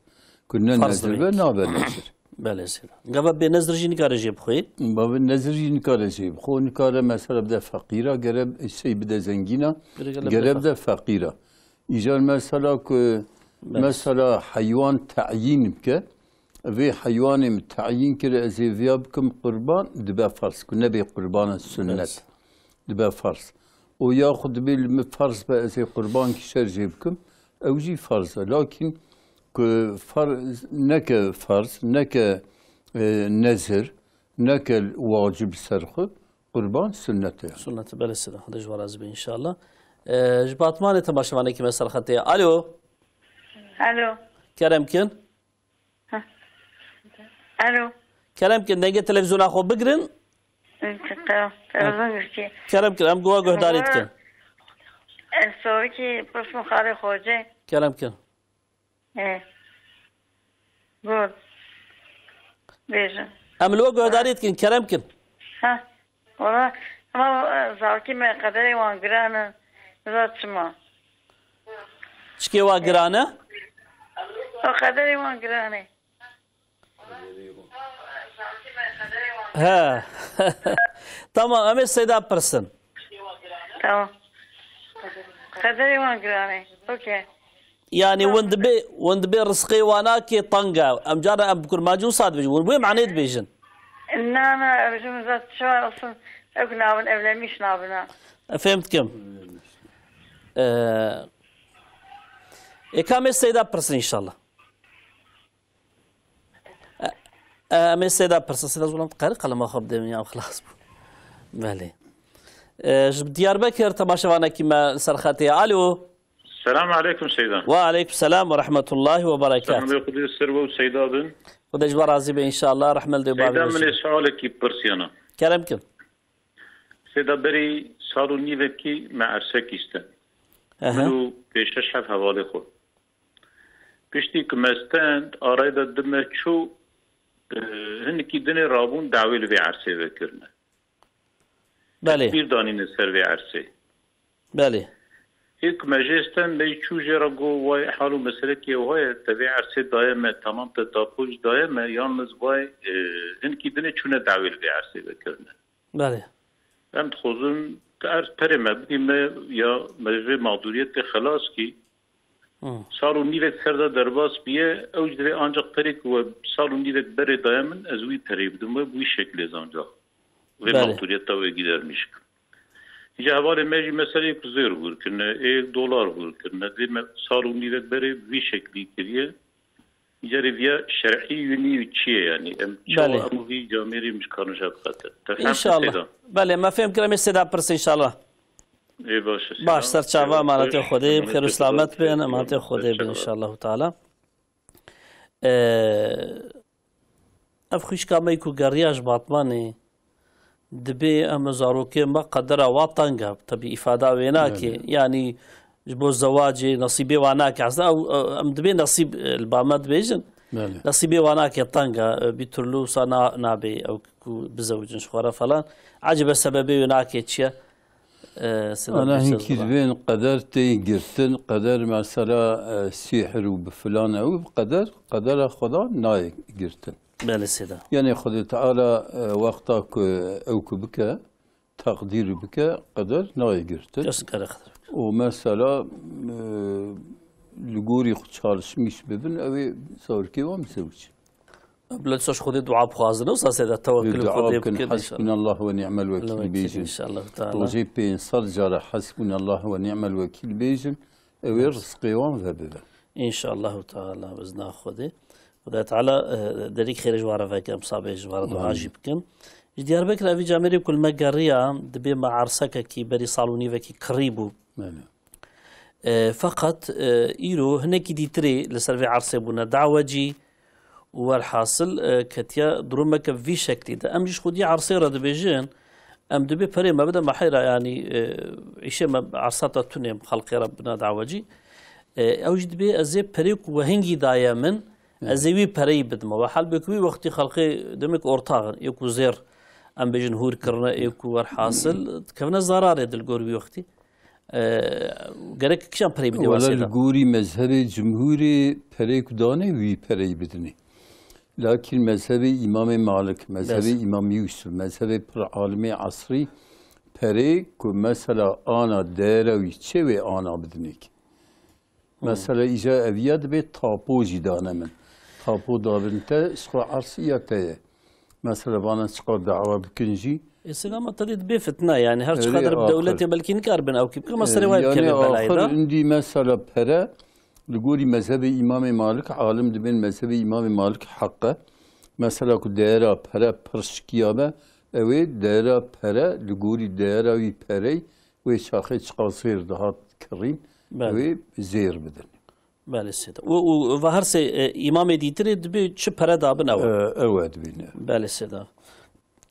Ku ne nezir be, nabe nezir. Belê seyda. Gava bê nezir jî nikare jê bixwe? Bavê nezir jî nikare jê bixwe. Nikare mesela bide feqîra, gere şey bide zengîna, gere bide feqîra. Îcar mesela ku mesela heywan teyîn bike, vê heywanê min teyîn kir, ez ê viya bikim qurban, dibe ferz, ku nebê qurbanan sunnet. Dibe ferz. Û yaxud dibê li min ferz be, ez ê qurban kîşer jê bikim, ew jî ferz e. Lakin ku ferz, neke ferz, neke, e, nezir, neke wacib li ser xwe, qurban sunnet e. Sunnet e, belê seyda. Xwedê ji we razî be înşallah. E, ji Batmanê temaşevanekî me ser xetê ye. Alo. Alo. Kerem kin. Heh. Alo. Kerem kin, dengê televîzyona xwe bigirin. Kerem, kerem zor girtiye. Kerem kin, em guha guhdarî dikin. Ez sorikî pirsim xalê Xoce. Kerem kin. He. Got. Bêjin. Em li we guhdarî dikin, kerem kin. Ha. Wala, ama, e, zarokî me qederê wan giran e. Niza çima. Çikê wa giran e? O qederê wan giran e. He. Tamam, em ê Seyda pirsin. Tamam. Qederê wan giran e. Okey. Yani win dibê, win dibê rizqê wan ake teng e. Em cara em bi kurmancî wisa dibêjin. Win wê manê dibêjin. Na, na, em ji min zat çawa olsun. Ew nabin evlenmiş nabina. Efendim kim? Ee, e, kamê Seyda pirsin inşallah. Em ê Seyda pirsin. Seyda zilam qeri qelema xwe bidê min ya xilas bû. Belê. E, ji Diyarbekir temaşevanekî me li ser xetê ye. Alo. Selamu aleykum Seyda. Ve aleykum selam ve rahmetullahi ve berekat. Selamê Xwedê ser we û Seyda bin. Xwedê ji we razî be inşallah. Rehmet dê Seyda, bavê min ê sualekî pirsiyana. Kerem kin. Seyda, berî sal û nîvekî me ersekî stend. Ehe. Min û pêşeş heft hevalê xwe. Piştî ku me stend, arayê de du meh çû, e, hinekî dinê rabûn dawê li vê ersê vekirine. Belê. Tesbîr danîne ser vê ersê. Belê. Ê ku me jê stend, me jî çû jê re got, way hal û meselekî ew heye, te vê ersê daye me, tamam te dapo jî daye me, yalniz way, e, hinekî dinê çûne dawê li vê ersê vekirine. Belê. Em dixwazin tu erd perê me bidî me ya me ji vê mağduriyetê xelas kî. Hı. Sal û nîvek ser de derbas bûye, ew jî divê ancaq perê ku we sal û nîvek berê daye min, ez wî perê bidim we, bi wî şekilê ez ancaq vê Belê. mağduriyeta we gidermîş kim. Îca hevalê me jî meseleyê ku zêr hûr kirine, ê dolar hûr kirine, divê me sal û nîvek berê bi vî şekilî kiriye. Îcarê viya şer'î û nî û çi ye yanî? Em çawa Belê. em û vî camêrî mişkarin jî biqetin? Te fehm kir Seyda? Belê, me fêm kir em ê Seyda pirsin inşallah. Ê baş e, Baş, selam. ser çava, Seyda, emanetê baş. Xwedê, bi xêr û selamet bin, emanetê Xwedê bin inşallah teala. Ee, Ev xwişka me ku geriya ji Batmanê, dibê em zarokên me qedera wa teng e. Tebî îfada wê nake. Belê. Yanî ji bo zewacê nesîbê wa nake. Aslında ew, ew, em dibê nesîb, e, li ba me dibêjin. Belê. Nesîbê wa nake teng e. E, bir türlü wisa na-, nabê ew ku bizewicin ji xwe re falan. Ecebe sebebê wê nake çi ye? E, sebeb Ana bir hinkî söz var. dibên qeder tê girtin. Qeder mesela, e, sîhir û bi filan ew qeder, qedera Xweda nayê girtin. Belê Seyda. Yanî Xwedê Teala, e, wexta ku ew ku bike, teqdîr bike, qeder nayê girtin. Kes kare qeder. Û mesela, e, li gorî xwe çalışmîş bibin, ew ê zarokê wan bizewicin. Bila saç Xwedê dua bixwazin, wisa Seyda tewekil bi Xwedê bikin, bikin inşallah. Hasbunallah ve ni'mel vekîl bêjin. İnşallah Teala. Rojê pênc sed cara Hasbunallah ve ni'mel vekîl bêjin, ew ê rizqê wan vebibe. İnşallah Teala, bizna Xwedê. Xwedê Teala, e, derîk xêrê ji wara veke, em sabê ji wara dua Amin. jî bikin. Ji Diyarbekir evî camêrê ku li me geriya, dibê me ersekekî berî sal û nîvekî kirî bû. Belê. E, feqet, e, îro hinekî dîtirê li ser vê ersê bûne dawecî û welhasil, e, ketiye durumeke vî şeklî de. Em jî ji xwedî ersê re dibêjin, em dibê perê me bide me heyra, yanî, e, îşê me ersata tunê xelqê re bine dawecî. E, ew jî dibê ez ê perê ku we hingî daye min, ez ê wî pereyî bidime. We halbê ku wî wextî xelqê demek ortax in, ê ku zêr, em bêjin hûr kirine, ê ku welhasil, dikevine zararê di li gor wî wextî. E, gerek kîjan perê bidê Wela wesê li de? gorî mezhebê cumhûrê perê ku danê wî pereyî bidinê. Lakin mezhebê Îmamê Malik, mezhebê Bes. Îmam Yûsuf, mezhebê pir alimê esrî perê ku mesela ana değera wî çê wê ana bidinê ki. Mesela îja eviya dibê tapo jî dane min. Tapo dabin te, ji xwe ersî ya te ye. Mesela vana çiqar dawa bikin jî. Ê, silama te dê dibê fitne, yani her Erê çiqadir bi axir. dewletê belkî nikaribin ew kî bikin, ama serê Ee, wayê yani bikeve axir belayê de. Indî mesela pere, li gorî mezhebê Îmamê Malik, alim dibên mezhebê Îmamê Malik heq e. Mesela ku değera pere pir şikiya be, ew ê değera pere li gorî değera wî perey wê çaxê çiqas zêr dihat kirîn, Belê. wê zêr bidin. Belê sêda. Û, û, ve her sê, e, îmamê dîtirê dibê çi pere dabin ew? E, ew e dibîne. Belê sêda.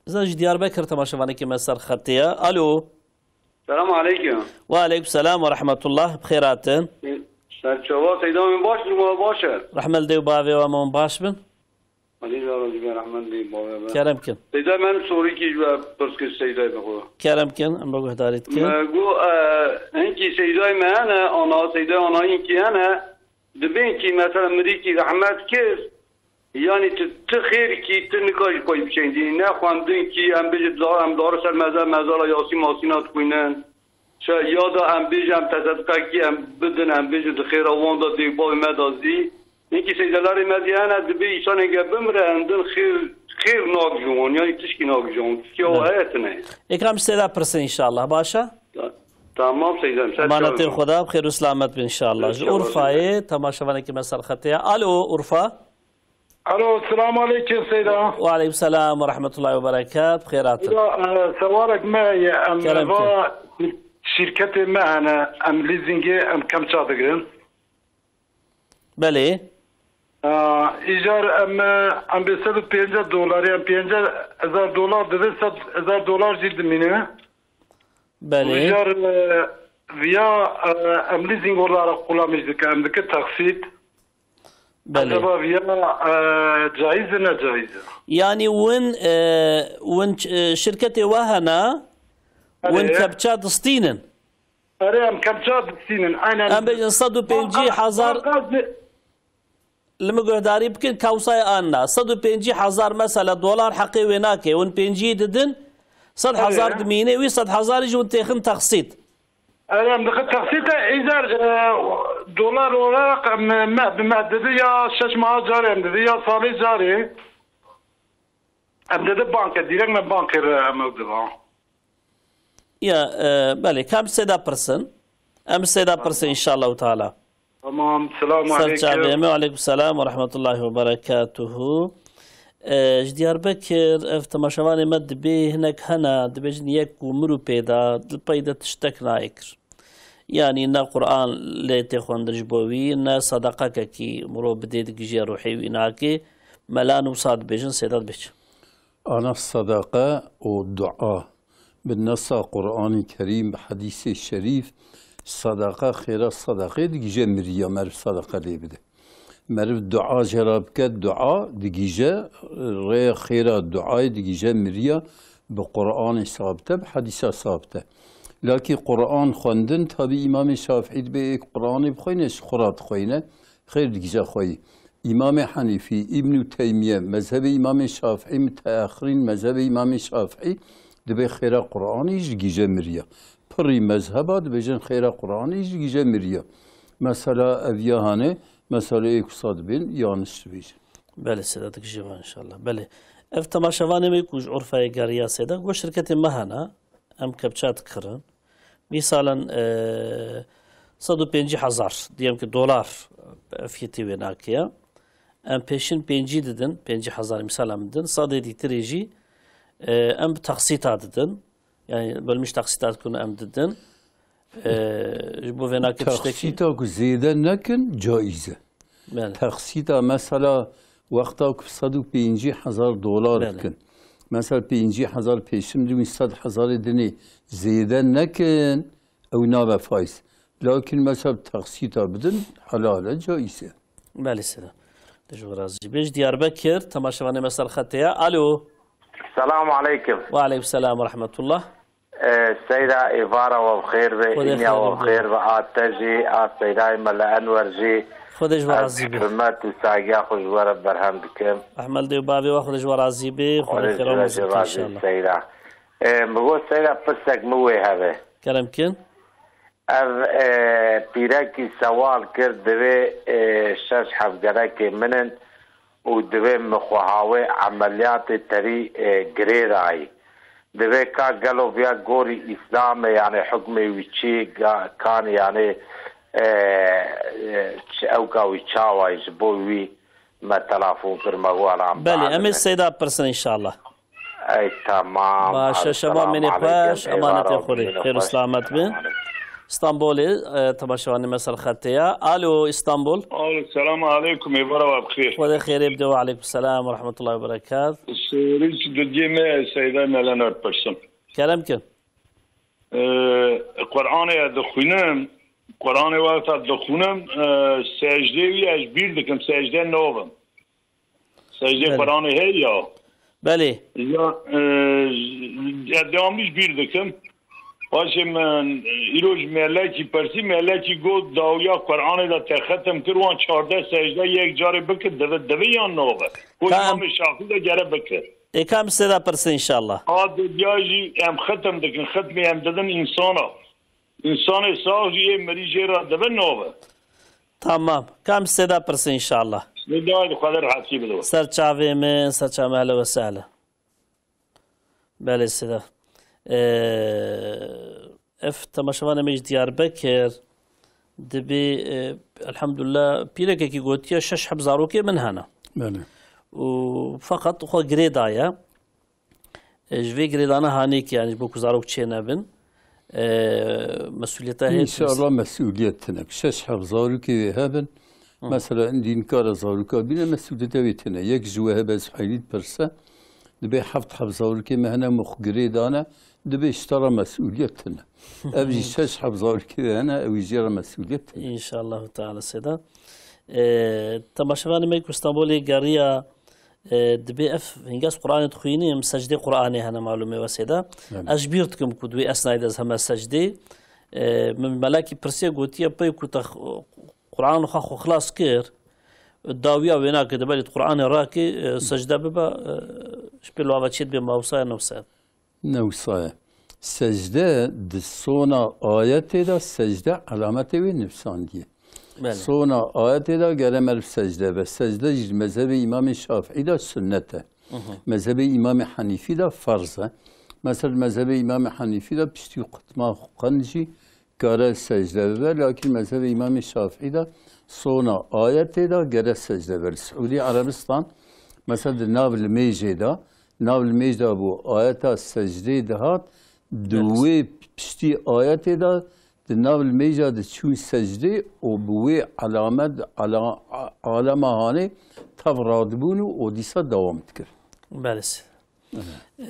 Zan ji Diyarbekir temaşevanekî me ser xetê ye. Alo. Selam aleyküm. Ve aleyküm selam ve rahmetullah. Bi xêr hatin. Serçava Seyda min baş, duma baş e. Rehmel dê û bavê we min baş bin. Alî Zara ji ber Ehmed Bey bavê be. Kerem kin. Seyda min sorîkî ji we pirs kir Seydayê bi xwe. Kerem kin, em bi guhdarî dikin. Me got, e, hinkî Seydayê me hene, ana Seydayê ana hinkî hene. Dibên kî mesela mirîkî rehmet kir. Yanî tu, tu xêrkî tu nika ji pay biçeyî. Ne xwendinkî em bêjin da-, em dare ser mezar, mezara Yasîn Masîna dixwînin. Şe-, ya da em bêjin em tesedqekî em bidin, em bêjin di xêra wan de dê bavê me de zî. Hinkî seydelarê me zî hene, dibê îsanê ge bimire, em din xêr, xêr nagijin wan, yanî tişkî nagijin wan. Tişkî ew heye tune. Ê kam ji seyda pirsin înşallah, baş e? Ta-, tamam seydem, ser Emanetê çav. Xweda, bi xêr û selamet bin înşallah. Ji Urfayê temaşevanekî me ser xetê ye. Alo, Urfa. Alo, selamu aleykum Seyda. Ve aleykum selam ve rahmetullahi ve berekat. Bi xêr hatin. Seyda, e, sewarek me ye, em Kerem va şîrketê me hene, em leasingê, em kemça digirin. Belê. E, îcar em, e, em bê sed û pêncî dolarî, em pêncî hezar dolar didin, sed hezar dolar jî dimîne. Belê. Îcar, e, viya, e, em leasing olarak kullanmış dike, em dike taksît. Belê. Acaba viya, e, caiz e, ne caiz e? Yanî win, e, win ç-, e, şirketê we hene, win Erê. Kepça distînin. Erê, em kepça distînin, aynen. Em bêjin sed û pêncî hezar. Banka, banka zi- Li min guhdarî bikin, kawsaya an na. Sed û pêncî hezar mesela dolar heqê wê nake. Hûn pêncî didin, sed hezar Erê. Dimîne, wî sed hezarî ji hûn têxin texsît. Erê, em dixin texsît e, îcar, e, dolar olarak me, me, me didi ya şeş meha carê em didi, ya salê carê. Em didi banke, direkt me bankê re em ew diba. Ya, e, belê, kam sêda pirsin? Em sêda pirsin inşallah teala. Tamam, selamu Ser aleykum. Çavê me, aleykum selam ve rahmetullahi ve berekatuhu. E, ji Diyarbekir, ev temaşevanê me dibê hinek hene, dibêjin yek ku mir û pêda, di pey de tiştek nayê kir. Yanî ne Quran lê tê xwendin ji bo wî, ne sedeqekekî mirov bidê digijê ruhê wî nake. Melan wisa dibêjin, sêda dibêjin. Ana sedeqe û dua. Bi nesa Qur'anî Kerîm, bi hedîsê şerîf, sedeqe, xêra sedeqê digije miriya, meriv sedeqe lê bide. Meriv dua jê re bike, dua digije, rêya xêra duayê digije miriya, bi Qur'anê sabit e, bi hedîsa sabit e. Lakî Qur'an xwendin, tabî Îmamê Şafîî dibe êk Qur'anê bixweyne, ji xwe re dixweyne, xêr digije xweyî. Îmamê Henîfî, Îbnû Teymiye, mezhebê Îmamê Şafîî, muteexirîn, mezhebê Îmamê Şafîî, dibê xêra Qur'anî ji gîje miriya. Pirî mezheba dibêjin xêra Qur'anî ji gîje miriya. Mesela ev ya hane, mesela ê kusa dibên, yanlış dibêjin. Belê, sêda digijê van inşallah. Belê. Ev temaşevanê me ku ji Urfayê geriya sêda, got şirketê me hene, em kepça dikirin. Mîsalan, e, sed û pêncî hezar, diyelim ki dolar, e, fiyetê wê nake ya. Em pêşin pêncî didin, pêncî hezar mîsal em didin, sedê dîtirê jî, e, em bi taksîta didin. Yani bölmüş taksîta dikun em didin. E, ji bo vê nake tiştekî. Taksîta ku zêde nekin, caiz e. Belê. Taksîta mesela wexta ku sed û pêncî hezar dolar Belê. Dikin. Mesela pêncî hezar pêşin dibin, sed hezarê dinê zêde nekin, ew nabe faiz. Lakin mesela taksîta bidin, helal e, caiz e. Belê sêda. Te ji we razî be. Ji Diyarbekir, temaşevanê me ser xetê ye. Alo. Selamu aleykum. Ve aleykum selam ve rahmetullah. E, Seyda êvara we bi xêr be, Xwedê înya xêr we bi be. Xêr be, a te jî, a Seydayê Mele Enwer jî. Xwedê ji we razî be. Ez hurmet û saygîya xwe ji we re berhem dikim. Ehmel dê û bavê we, Xwedê ji we razî be. Xwedê Xwedê xêra ji we razî be, inşallah. Seyda. E, min got Seyda pirsek min wê hebe. Kerem kin. Ev, e, pîrekî sewal kir, divê, e, şeş hevgerekê min in û divê min xwe hawê emeliyatê terî, e, girê dayî. Divê ka gelo viya gorî Îslamê, yanê hukmê wî çi, ga-, kan, yanê, e, e, ç-, ewka wî çawa ye, ji bo wî me telefon kir, me got, Belê, em ê Seyda pirsin inşallah. Ey, tamam. Baş e, şema mînê xweş, emanetê Xwedê. Xêr û selamet bin. Îstanbulê, e, temaşevanê me ser xetê ye. Alo, Îstanbul. Alo, selamu aleykum, êvara we bi xêr. Xwedê xêrê bide, we aleykum selam we rahmetullahi we berekat. Sorî didiyê me Seyda Nelenar pirsim. Kerem kin. E, Qur'anê ez dixwînim, Qur'anê wexta dixwînim, e, secdê wî ez bîr dikim, secde nabim. Secdê Belê. Qur'anê heye ya. Belê. Ya, e, ez devamlî ji bîr dikim. Paşê min, e, îro ji melekî pirsî, melekî got, dawiya Qur'anê de te xetim kir, wan çardeh secde yek carê bikir, divi, divi yan nabe. Got, Tamam. Îmamê Şafî de gere bikir. Ê, kam sêda pirsin inşallah. A dibiya jî em xetim dikin, xetmê em didin însana. Însanê sax jî yê mirî jê re dibe nabe. Tamam. Kam sêda pirsin inşallah. Sêda, Xwedê rehetî bide. Ser çavê min, ser çavê min, hele we sehle. Belê sêda. Ee, ev temaşevanê me ji Diyarbekir dibê, e, elhamdulillah, pîrekekî gotiye şeş heb zarokê min hene. Belê. Û feqet xwe girê daye. E, ji vê girêdana hanê ki, yani ji bo ku zarok çênebin, e, mesuliyeta heye. Înşallah mesuliyet tine. Şeş heb zarokê wê hebin. Hı. Mesela, indî nikare zaroka bîne, mesuliyeta wê tine. Yek ji we hebe, ez heyrî dipirse, dibê heft heb zarokê me hene, min xwe girê dane, dibê ji te re mesuliyet tine. Ev jî şeş heb zarokê wê hene, ew jî jê re mesuliyet tine. Înşallah Teala sêda. E, temaşevanê me ku Stenbolê geriya, E, dibê ev hingaz Qur'anê dixwînim, secdê Qur'anê hene malûmê wesê de. Evet. Ez ji bîr dikim ku di wê esnayê de ez heme secdê. E, min melekî pirsiye gotiye, pey ku te x-, Qur'an xwe xwe xilas kir, dawiya wê nake, di berî Qur'anê rakê, e, secde bibe, e, ji pêl wava çê dibe mawsaya newse. Newsaye. Secde di sona ayetê de secde alametê wê nivsandiye. Belê. Sona ayetê de gere meriv secde be. Secde jî mezhebê Îmamê Şafîî de sunnet e. Hı hı. Mezhebê Îmamê Henîfî de ferz e. Mesela mezhebê Îmamê Henîfî de piştî qutma xwe qin jî kare secde bibe, lakin mezhebê Îmamê Şafîî de sona ayetê de gere secde be. Li Siûdî Erebistan, mesela di nav limêjê de, nav limêj de bû ayeta secdê dihat, di Evet. wê piştî ayetê de, di nav limêja diçûn secdê û bi wê alamet, ala-, a-, alema hanê tev radibûn û o dîsa dewam dikir. Belê. Evet.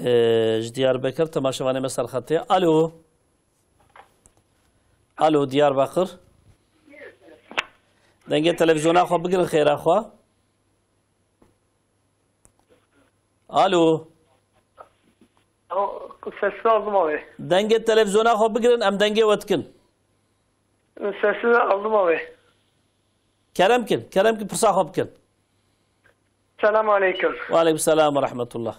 Ee, ji Diyarbekir temaşevanê me ser xetê. Alo. Alo, Diyarbakir. Dengê televîzyona xwe bigirin xêra xwe. Alo. Sesini aldım abi. Dengê televîzyona xwe bigirin, em dengê we dikin. Sesini aldım abi. Kerem kin, kerem kin, pirsa xwe bikin. Selamun aleyküm. Ve aleyküm selam ve rahmetullah.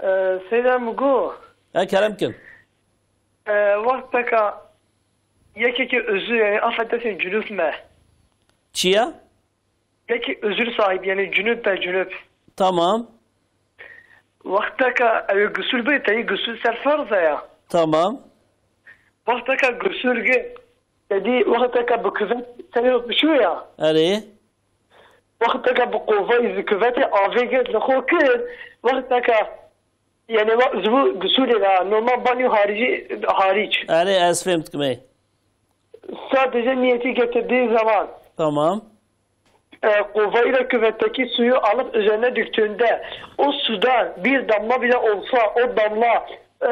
Ee, Seyda Mugu. He, kerem kin. Ee, wexteka yekekî özür, yani affedersin, cünüp me. Çiye? Yekî özür sahibi, yani cünüp be, cünüp. Tamam. Wexteka ew gusül bê, teyî gusül ser ferz e ya. Tamam. Wexteka gusül ge, te dî wexteka bi kuvet serê bişû ya. Erê. Wexteka bi kovayî ji kuvetê avê ge li xwe kir, wexteka, yani, wa-, ji bo gusûlê de, normal banyo haricî, hariç. Erê, ez fêm dikim, ê. Sadece niyeti getirdiği zaman. Tamam. E, kovayla küvetteki suyu alıp üzerine döktüğünde o sudan bir damla bile olsa o damla, e,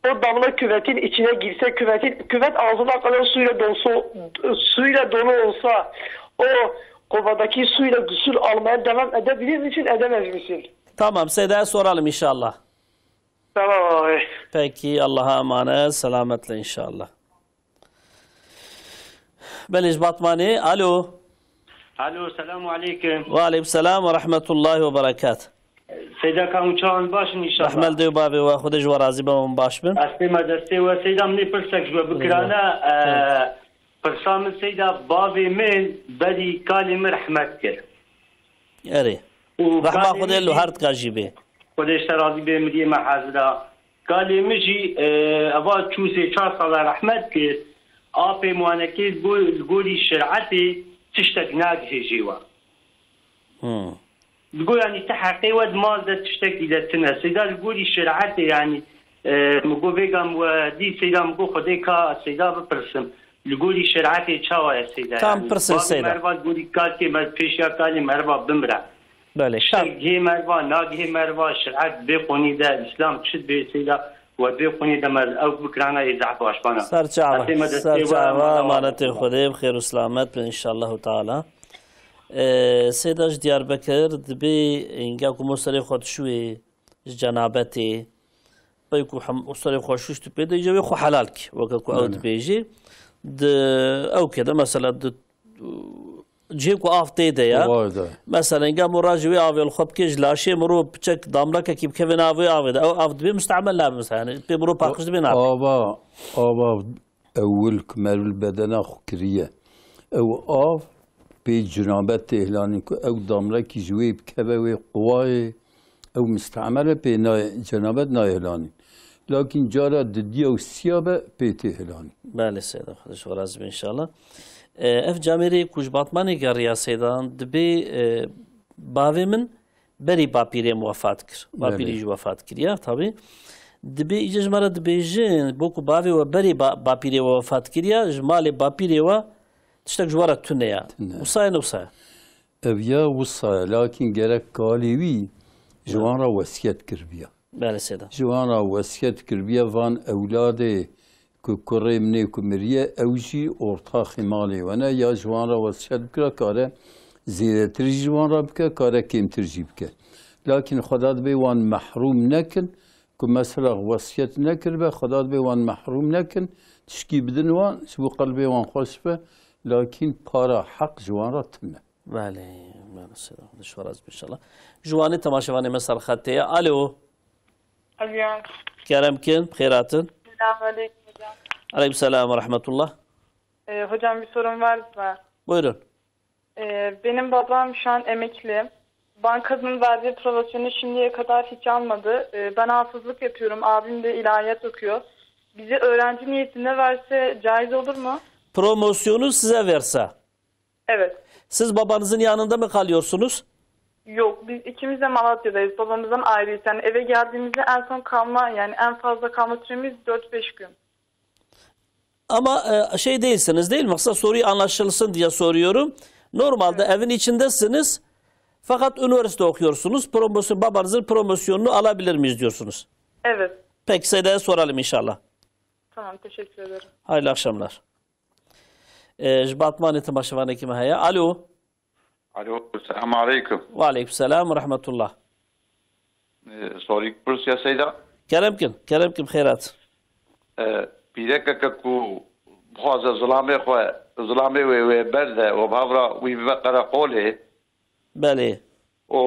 o damla küvetin içine girse küvetin, küvet ağzına kadar suyla dolsa, suyla dolu olsa o kovadaki suyla gusül almaya devam edebilir misin, edemez misin? Tamam, Seyda'ya soralım inşallah. Tamam abi. Peki, Allah'a emanet, selametle inşallah. Belê ji Batmanê. Alo. Alo, selamu aleykum. Ve aleykum selam ve rahmetullahi ve berekat. Seyda Kamuçan, baş in inşallah. Rahmet dê û bavê we, Xwedê ji we razî be, hûn baş bin. Ez tême destê we, Seyda, min ê pirsek ji we bikirane, Eyvallah. e, pirsa min, Seyda, bavê min berî kalê min rehmet kir. Erê. Û Rehma kalê Xwedê min li jî her tika jî bê. Xwedê ji te razî bê, miriyê me hazir e. Kalê min jî, e, eva çû sê çar sala rehmet kir. Apê muanekê li gor-, li gorî şer'etê tiştek nagihêjê we. Hmm. Li gor, yanî, ti heqê we di mal de tiştekî de tune. Seyda, li gorî şer'etê, yanî, E, min got vêga min we dî Seyda, min got Xwedê ka Seyda bipirsim. Li gorî şerîetê çawa ye Seyda? Tam Yani, pirsê bavê Seyda. Merva li gorî kalkê mer pêşiya kalê merva bimire. Belê, tam. Tiştek gihê merva, nagihê merva, şerîet vê qonî de, Îslam çi dibê Seyda, we vê qonî de me ew bikirana ê zehf başbana. Ser çava, Hesê me destê ser we, çava, mala we. Emanetê Xwedê, bi xêr û selamet bin inşallahu teala. Ee, Seyda ji Diyarbekir dibê, inga ku mo serê xwe dişuwê ji cenabetê, pey ku hem serê xwe şûşt û pê de, îca wê xwe helal kî, weke ku ew Belê. Dibêjî. Di ew kê de, mesela, di cihê ku av tê de ya. Vay de. Mesela, inga mirov ji wê avê li xwe bikê, ji laşê mirov piçek damlakekî bikeve nav wê avê de. Ew av dibê mustemel nabe, mesela. Yani, pê mirov paqij dibê nabe. Ava, ava ewil ku merv li bedena xwe kiriye. Ew av pê cenabet tê hilanîn ku ew damlekî ji wê bikeve wê quwayê, ew mustemel e, pê nayê, cenabet nayê hilanîn. Lakin cara didiya û siya be pê tê hilanîn. Belê Seyda, Xwedê ji xwe razî be inşallah. E, ev camêrê ku ji Batmanê geriya Seyda, dibê, e, bavê min berî bapîrê min wefat kir. Bapîrê Belê. Jî wefat kiriya, tabî. Dibê îca ji me re dibêjin, bo ku bavê we berî ba-, bapîrê we wefat kiriya, ji malê bapîrê we tiştek ji we re tune ya. Tune. Wisa ye ne wisa ye? Ev ya wisa ye, lakin gerek kalê wî ji wan re wesiyet kiribiya. Belê Seyda. Ji wan re wesiyet kiribiye, van ewladê ku kurê min ê ku miriye, ew jî ortaxê malê we ne, ya ji wan re wesiyet bikira, kare zêdetirî ji wan re bike, kare kêmtir jî bike. Lakin Xweda dibê wan mehrûm nekin, ku mesela wesiyet nekiribe, Xweda dibê wan mehrûm nekin, tişkî bidin wan, ji bo qelbê wan xweş be, lakin para heq ji wan re tune. Belê, belê, Seyda, Xwedê ji we razî be inşallah. Ji Wanê temaşevanê me ser xetê ye. Alo. Alo. Kerem kin, bi xêr hatin. Selamünaleyküm hocam. Aleykümselam ve rahmetullah. Ee, hocam, bir sorum vardı da. Buyurun. Ee, benim babam şu an emekli. Bankanın verdiği promosyonu şimdiye kadar hiç almadı. Ee, ben hafızlık yapıyorum. Abim de ilahiyat okuyor. Bizi öğrenci niyetinde verse caiz olur mu? Promosyonu size verse. Evet. Siz babanızın yanında mı kalıyorsunuz? Yok, biz ikimiz de Malatya'dayız. Babamızdan ayrıyız. Yani eve geldiğimizde en son kalma, yani en fazla kalma süremiz dört beş gün. Ama, e, şey değilsiniz değil mi? Kısa soruyu anlaşılsın diye soruyorum. Normalde Evet. evin içindesiniz. Fakat üniversite okuyorsunuz. Promosyon, babanızın promosyonunu alabilir miyiz diyorsunuz. Evet. Peki, Seyda'ya soralım inşallah. Tamam, teşekkür ederim. Hayırlı akşamlar. E, ji Batmanê temaşevanekî me heye. Alo. Alo, selamu aleykum. Ve aleykum selam ve rahmetullah. E, sorî pirsiya Seyda. Kerem kin, kerem kin, xêrat. E, pîrekeke ku bixwaze zilamê xwe, zilamê wê, wê berde û bi hev re wî bibe qereqolê. Belê. Û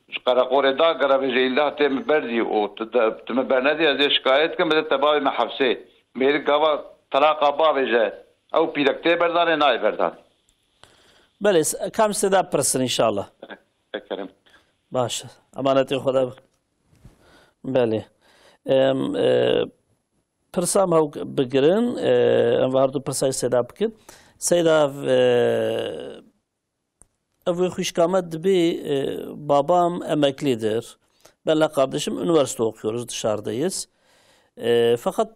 ji qereqolê dagere, bêje, îlla tê min berdî û tu de, tu min bernedî, ez ê şikayet kim, bide tebavê me hefsê. Mêrik gava telaqa bavêje, ew pîrek tê berdanê, nayê berdan. Belê, s-, kam Seyda pirsin inşallah. Ekerim. Baş. Emanetê Xweda bi. Belê. Em, e, pirsa me ew bigirin, e, em ve her du pirsayê Seyda bikin. Seyda, e, Ev wê xwişka me dibê, e, babam emeklidir. Benle kardeşim üniversite okuyoruz, dışarıdayız. E, fakat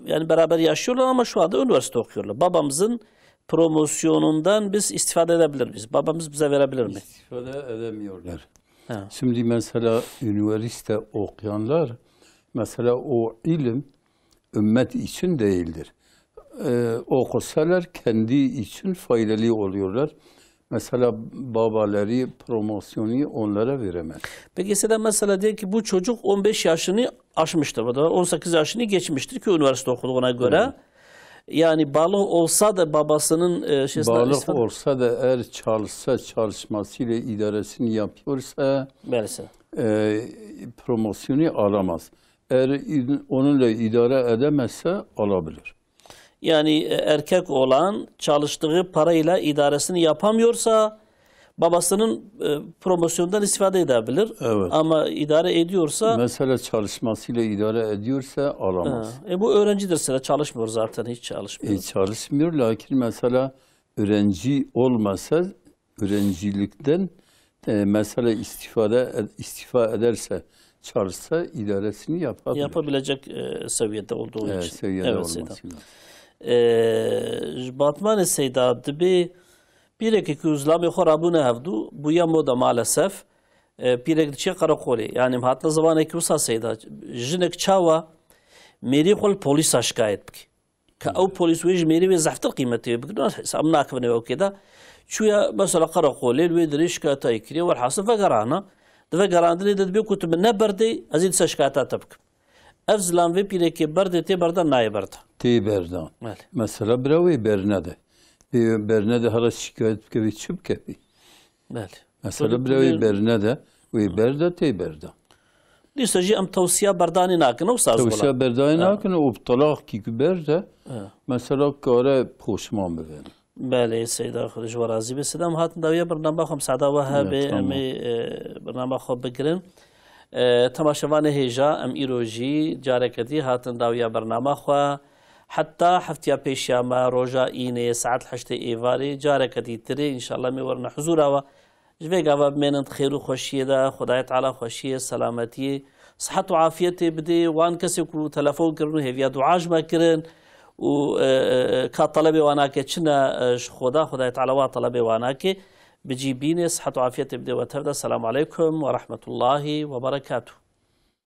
yani beraber yaşıyorlar ama şu anda üniversite okuyorlar. Babamızın promosyonundan biz istifade edebilir miyiz? Babamız bize verebilir mi? İstifade edemiyorlar. Ha. Şimdi mesela üniversite okuyanlar, mesela o ilim ümmet için değildir. E, okusalar kendi için faydalı oluyorlar. Mesela babaları promosyonu onlara veremez. Peki Seyda, mesela diyelim ki bu çocuk on beş yaşını aşmıştır. Bu da on sekiz yaşını geçmiştir ki üniversite okuduğuna göre. Evet. Yani bağlı olsa da babasının, e, şeysine, Bağlı istifade olsa da eğer çalışsa, çalışmasıyla idaresini yapıyorsa, Verirse. e, promosyonu alamaz. Eğer id-, onunla idare edemezse alabilir. Yani, e, erkek olan çalıştığı parayla idaresini yapamıyorsa babasının, e, promosyondan istifade edebilir. Evet. Ama idare ediyorsa Mesela çalışmasıyla idare ediyorsa alamaz. Ha, e, bu öğrencidir sıra, çalışmıyor zaten, hiç çalışmıyor. E, çalışmıyor, lakin mesela öğrenci olmasa, öğrencilikten, e, mesela istifade ed-, istifa ederse, çalışsa idaresini yapabilir. Yapabilecek e, seviyede olduğu Evet, için. seviyede Evet Seyda. olması lazım. E, ji Batmanê Seyda dibê pîrekê ku zilamê xwe rabûne hevdû bûye moda maalesef. E, pîrek diçe qereqolê. Yani hatine zimanekî wisa Seyda. Jinek çawa mêrî xwe li polîsa şikayet bike. Ka ew polîs wê ji mêrî wê zehftir qîmetê wê bigrin, hesab nakevin ew kê de. Çûye mesela qereqolê li wê dirê şikayeta wê kiriye, welhasil vegerana. Di vegerandinê de dibê ku tu min neberdê, ez ê dîsa şikayeta te bikim. Ev zilam vê pîrekê berdê tê berda nayê berda. Tê berda. Belê. Mesela bira wê bernede. Wê bernede hala şikayet bike wê çi bike wê? Belê. Mesela Tabii, bira tabii. Wê bernede, wê berda tê berda. Dîsa jî em tewsiya berdanê nakin, ew saz Tewsiya berdanê nakin û bi talaq kî ku berde, Ha. mesela kare poşman bibin. Belê Seyda, Xwedê ji we razî be. Seyda, em hatin dawiya bernama xwe, misada we hebe, Ya, tamam. em ê e, bernama xwe bigirin. E, temaşevanê hêja, em îro jî careke dî hatin dawiya bernama xwe. Heta heftiya pêşiya me, roja înê, saet heştê êvarê, careke dî tirê, înşallah em ê werine huzûra we. Ji vê gava bimênin di xêr û xweşiyê de, Xwedayê Teala xweşiyê, selametiyê, sihet û afiyetê bidê wan kesê ku telefon kirin û hêviya dua ji me kirin û, e, e, ka telebê wan nake çi ne, e, ji Xweda, Xwedayê Teala wa telebê wan nake. Bi cî bînê, sihet û afiyetê bidê we tev de. Selamu aleykum ve rahmetullahi ve berekatuh.